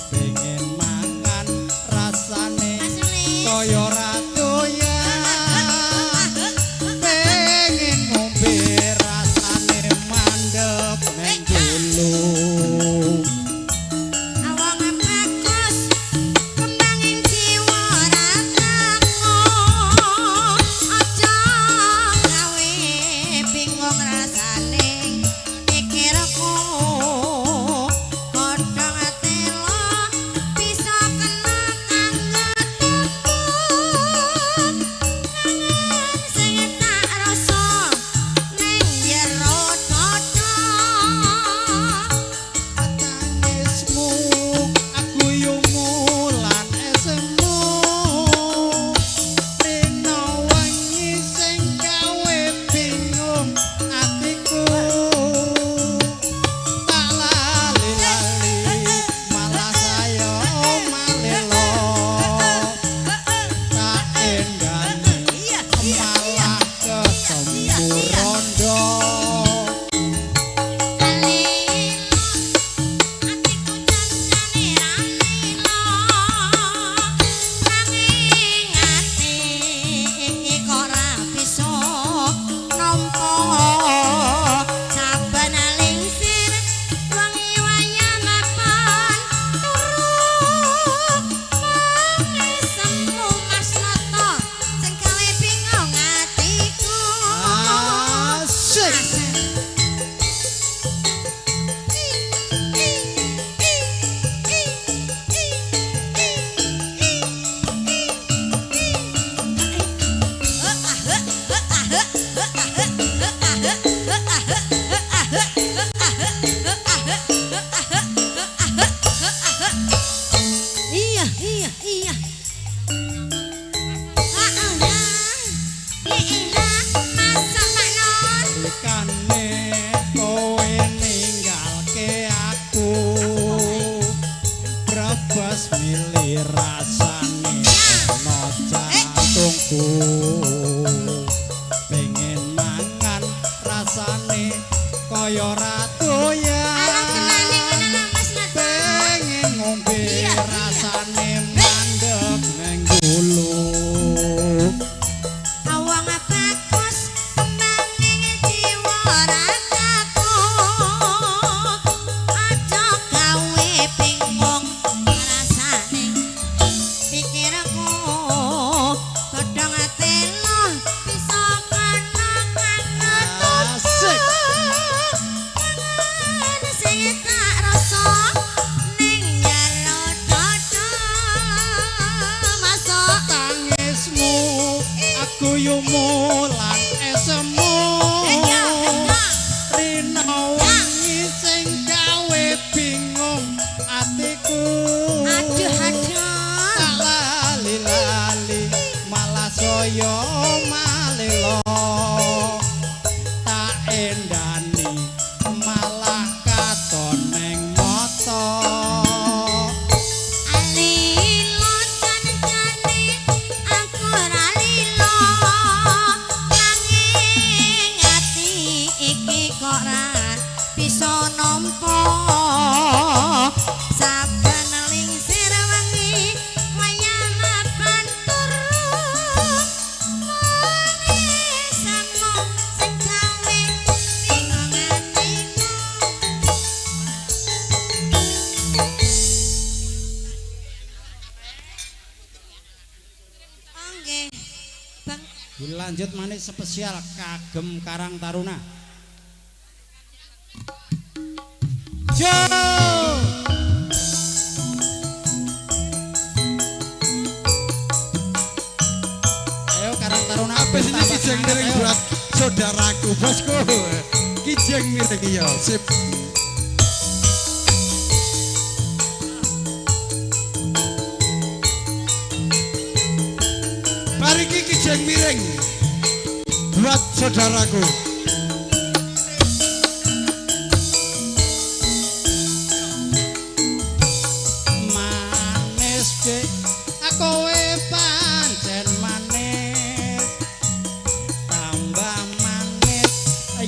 pengen mangan rasane Mas Uli. kaya ratuyan pengen ngombe rasane mandek neng gulu. Awang bagus kembanging jiwa ra takon. Aja gawe bingung rasane pikirku. Godhong telo bisa kena kang ketuku. Kangen sing tak rasa ning jero dada. Tangismu aguyumu lan esemu rina wengi sing gawe bingung atiku tak lali-lali malah saya malelo tak endani Iya, iya, iya. malah ketemu rondo. Alelo, atiku cancane ra lilo, nanging ati kok ora bisa nampa. Saben lingsir wengi wayah mapan turu pengesemu Mas Noto sing gawe bingung atiku. Asik. Iya, iya, iya. Masa Pak Nur. Nalikane kowe ninggalke aku brebes milih rasane ana jantungku pengen mangan rasane kaya ratuyan Alah tenane ngono lho Mas Noto. pengen ngombe Iya, iya. rasane mandek neng gulu. Awang bagus kembanging jiwa ora kaku. Aja gawe bingung rasane Dilanjut manis spesial kagem Karang Taruna. Yo! Ayo Karang Taruna. Habis ini kijeng miring buat saudaraku bosku. Kijeng miring ya, sip. Mari ki kijeng miring buat saudaraku. Manis ke kowe pancen manis, tambah manis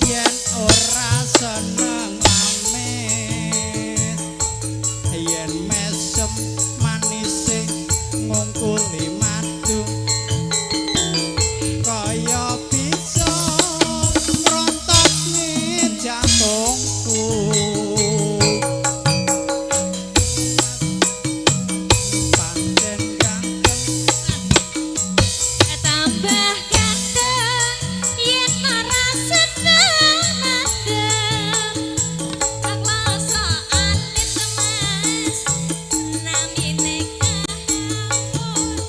yen ora seneng amis, yen mesem manise ngungkuli madu. Kaya bisa ngrontokne jantungku. Pancen ganteng, Tambah ganteng yen ora seneng mandeng. Klasa alit mas namine kahapur.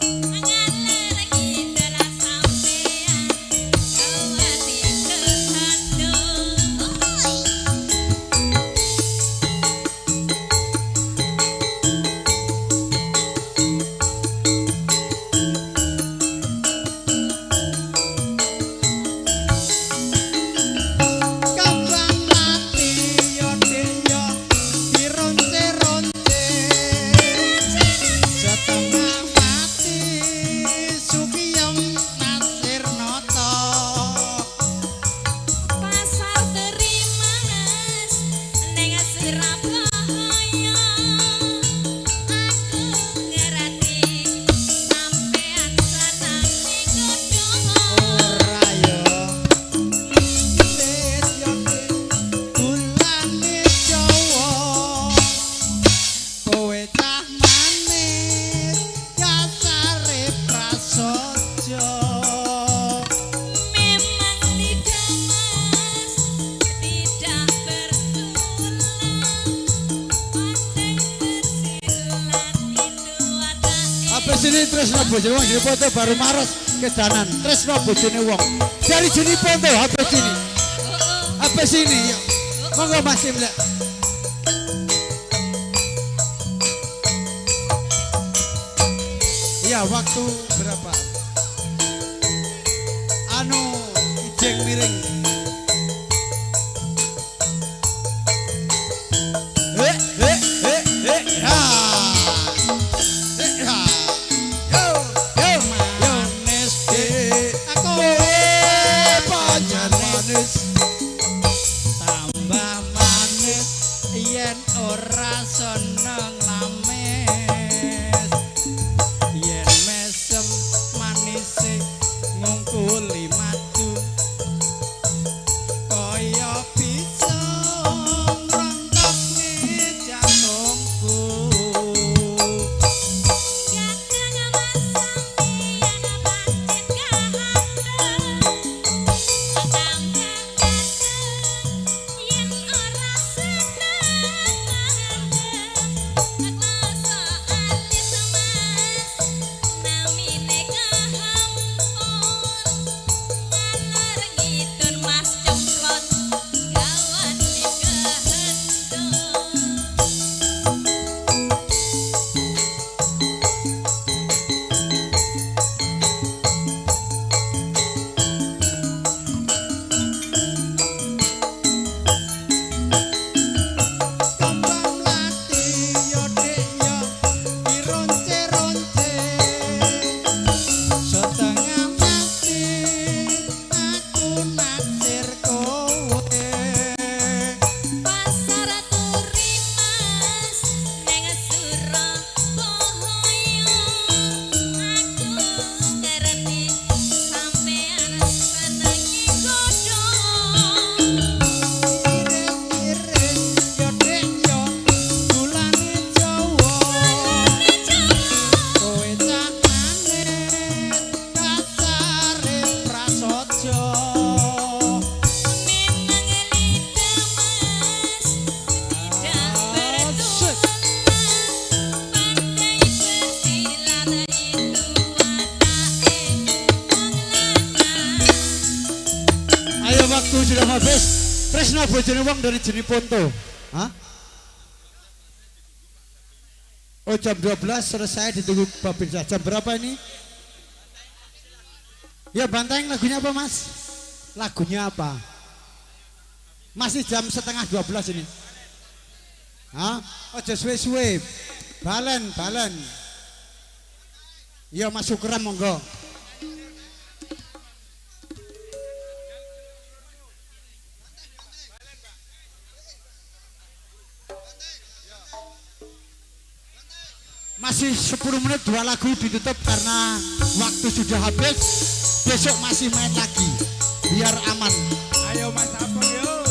Ngaler ngidul sampean ati kehandung. Kembang mati yo yo dironce-ronce, setengah mati sukiyem Nasir Noto. Pasar Terimas ning Surabaya. Aku ngerti sampean seneng ning kudu. Ora yo lit yo bulane Jawa, kowe cah manis dasare prasaja. Memang lidah mas tidak bertulang, pandai bersilat itu watake. Habis ini tresno bojone wong jadi foto baru maros kedanan tresno bojone wong. Dari sini foto habis ini. Habis ini ya. Monggo Mas Imlek. Ya, waktu berapa? Anu ijeng miring. Eh eh eh eh ha. Eh ha. Yo yo yo Manis eh kowe pancen manis. Tambah manis yen ora seneng lamis, yen mesem manise ngungkuli madu. Kaya bisa ngrontokne jantungku. Ganteng mas sampeyan pancen ganteng, tambah ganteng yen ora seneng mandeng. Tresno bojone wong dari Jeni Ponto. Hah? Oh jam 12 selesai ditunggu Babinsa. Jam berapa ini? Ya Banteng lagunya apa Mas? Lagunya apa? Masih jam 11:30 ini. Hah? Ojo suwe-suwe. Balen, balen. Ya Mas Sukram monggo. Masih 10 menit 2 lagu ditutup karena waktu sudah habis. Besok masih main lagi biar aman. Ayo Mas Apung yo.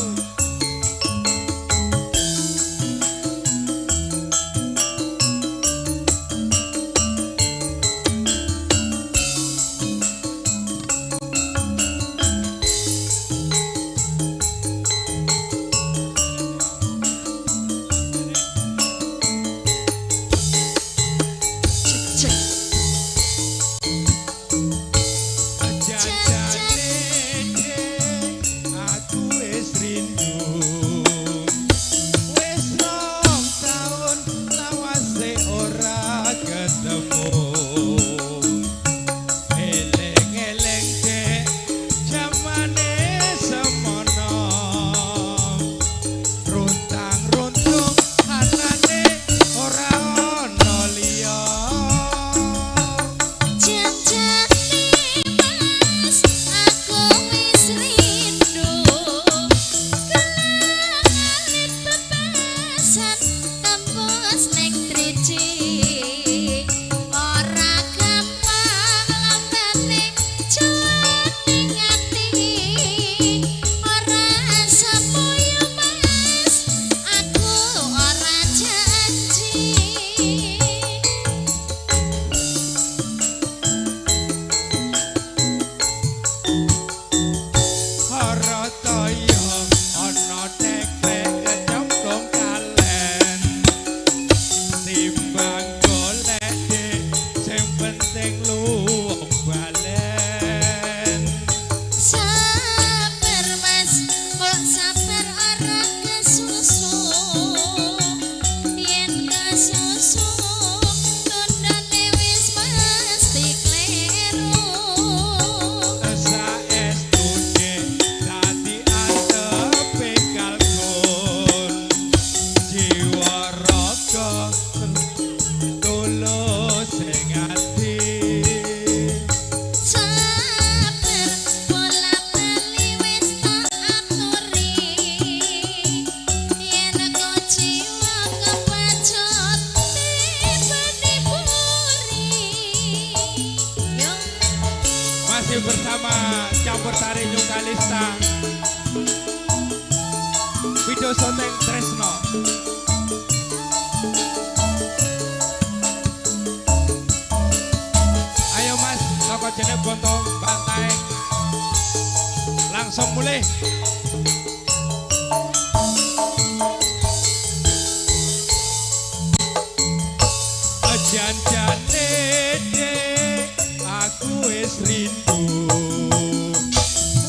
Bersama campur tari New Kalista Video Soteng Tresno. Ayo Mas, toko jenek Bonto Bantai. Langsung mulai. Jan-jane aku wis rindu.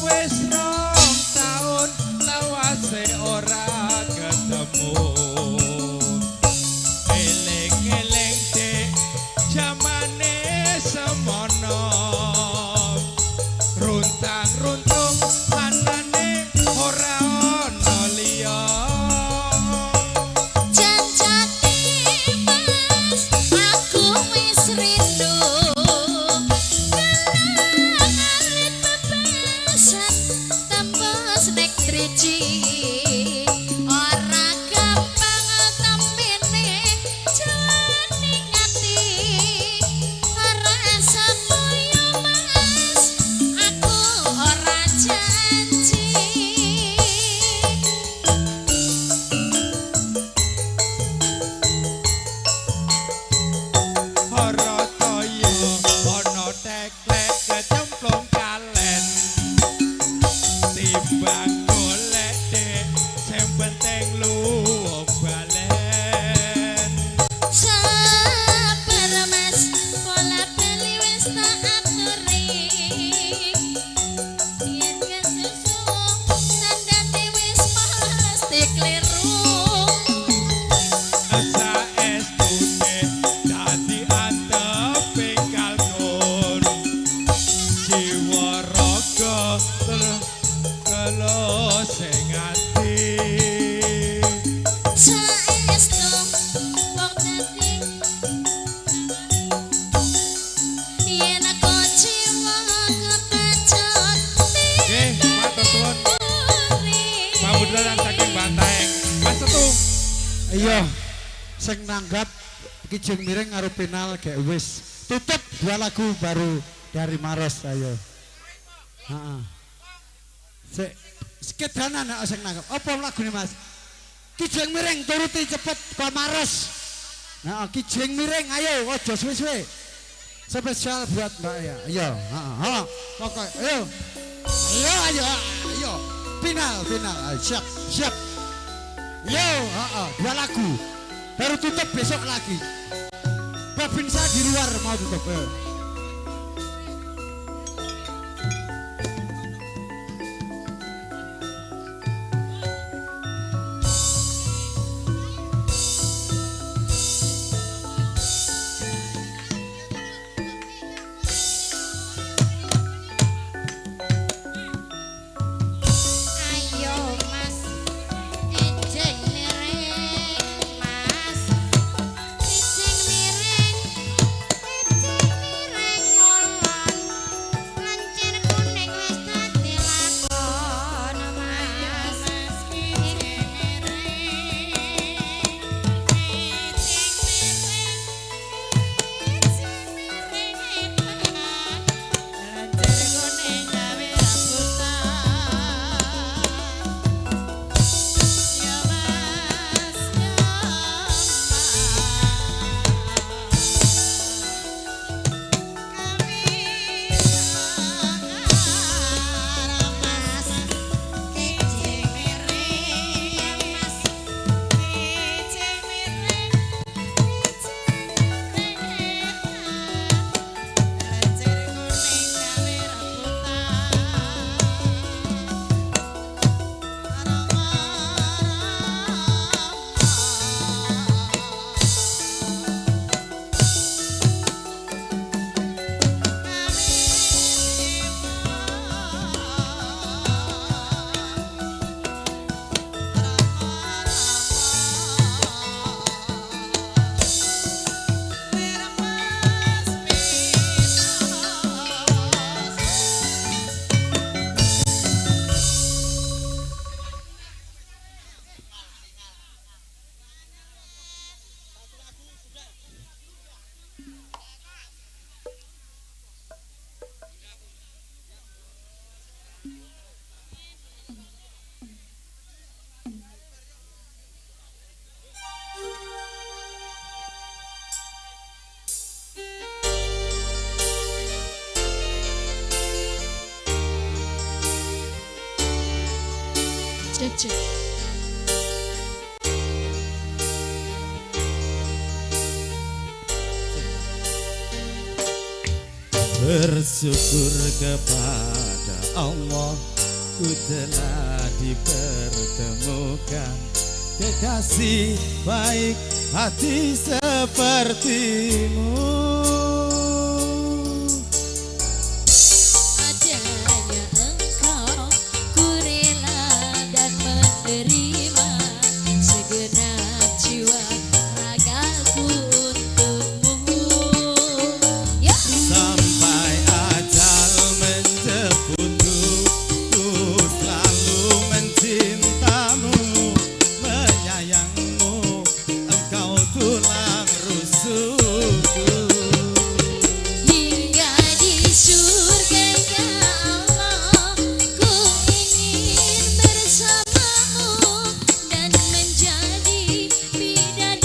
Wis 2 taun lawase ora ketemu. Eling-eling dek jamane semono. Runtang-runtung anane Ayo sing nanggap Kijing Miring karo Pinal gek wis. Tutup dua lagu baru dari Maros ayo. Heeh. Sik sekedanan nek sing nanggap. Apa lagune Mas? Kijing Miring turuti cepet ke Maros. Nah, Kijing Miring ayo aja suwe-suwe. Spesial buat Mbak ya. Ayo, heeh, heeh. Pokoke ayo. Ayo ayo ayo. Final, final. Ayo, siap, siap. Yo, heeh, dua lagu. Baru tutup besok lagi. Babinsa di luar mau tutup. Ayo Mas Kijing Miring, Mas Kijing Miring, Kijing Miring ngulon, lencir kuning wis dadi lakon Mas. Mas Kijing Miring, Kijing Miring, Kijing Miring hebat, lencir kuning gawe rambutan. Ya Mas, ya Mas, kami sekarang Mas Kijing Miring, ya Mas Kijing Miring, Kijing Miring hebat, lencir kuning gawe rambutan. Rama Cek cek. Bersyukur kepada Allah, ku telah dipertemukan kekasih baik hati sepertimu. Adanya engkau, ku rela dan menerima segenap jiwa ragaku untukmu. Ya Sampai ajal menjemputku, ku selalu mencintamu, menyayangmu, engkau tulang rusukku. Hingga di surga ya Allah, ku ingin bersamamu dan menjadi bidadarimu.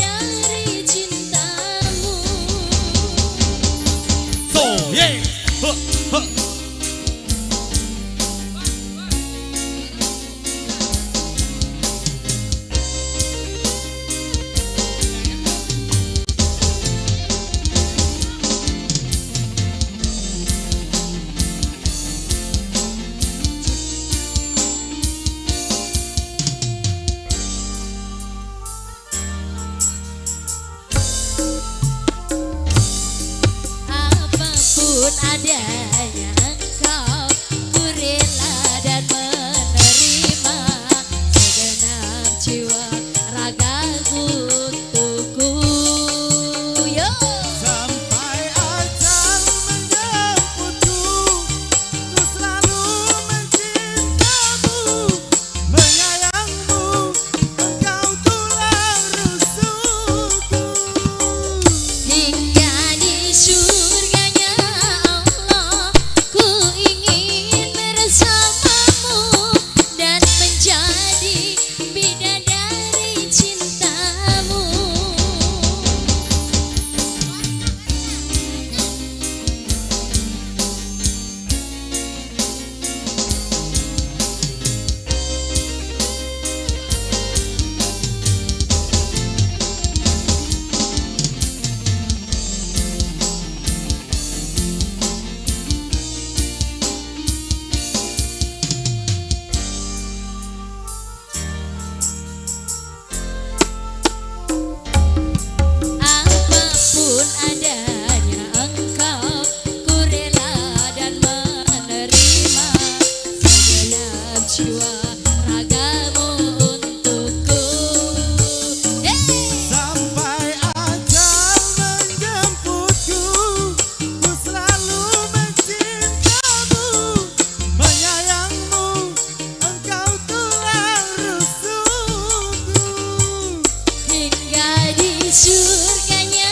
surganya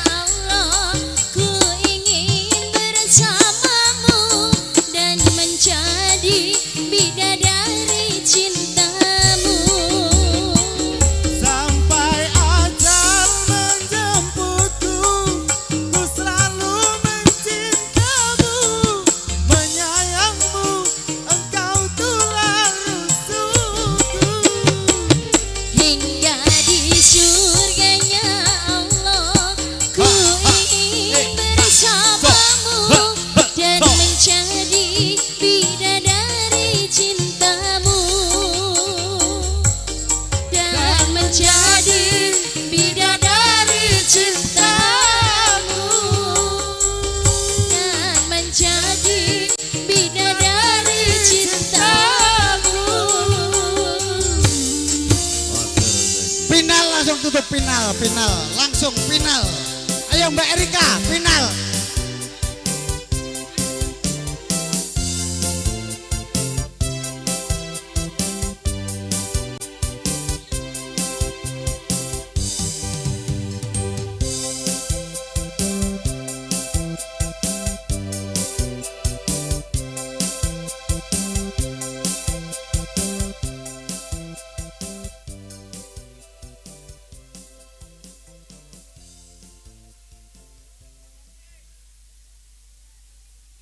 Allah, ku ingin bersamamu dan menjadi bidadari cintamu. Sampai ajal menjemputku, ku selalu mencintamu, menyayangmu, engkau tulang rusukku. Hingga di surganya Allah, ku ingin bersamamu dan menjadi bidadari cintamu. Dan menjadi bidadari cintamu. Dan menjadi bidadari cintamu. Final langsung tutup final, final, langsung final. Ayo Mbak Erika, final.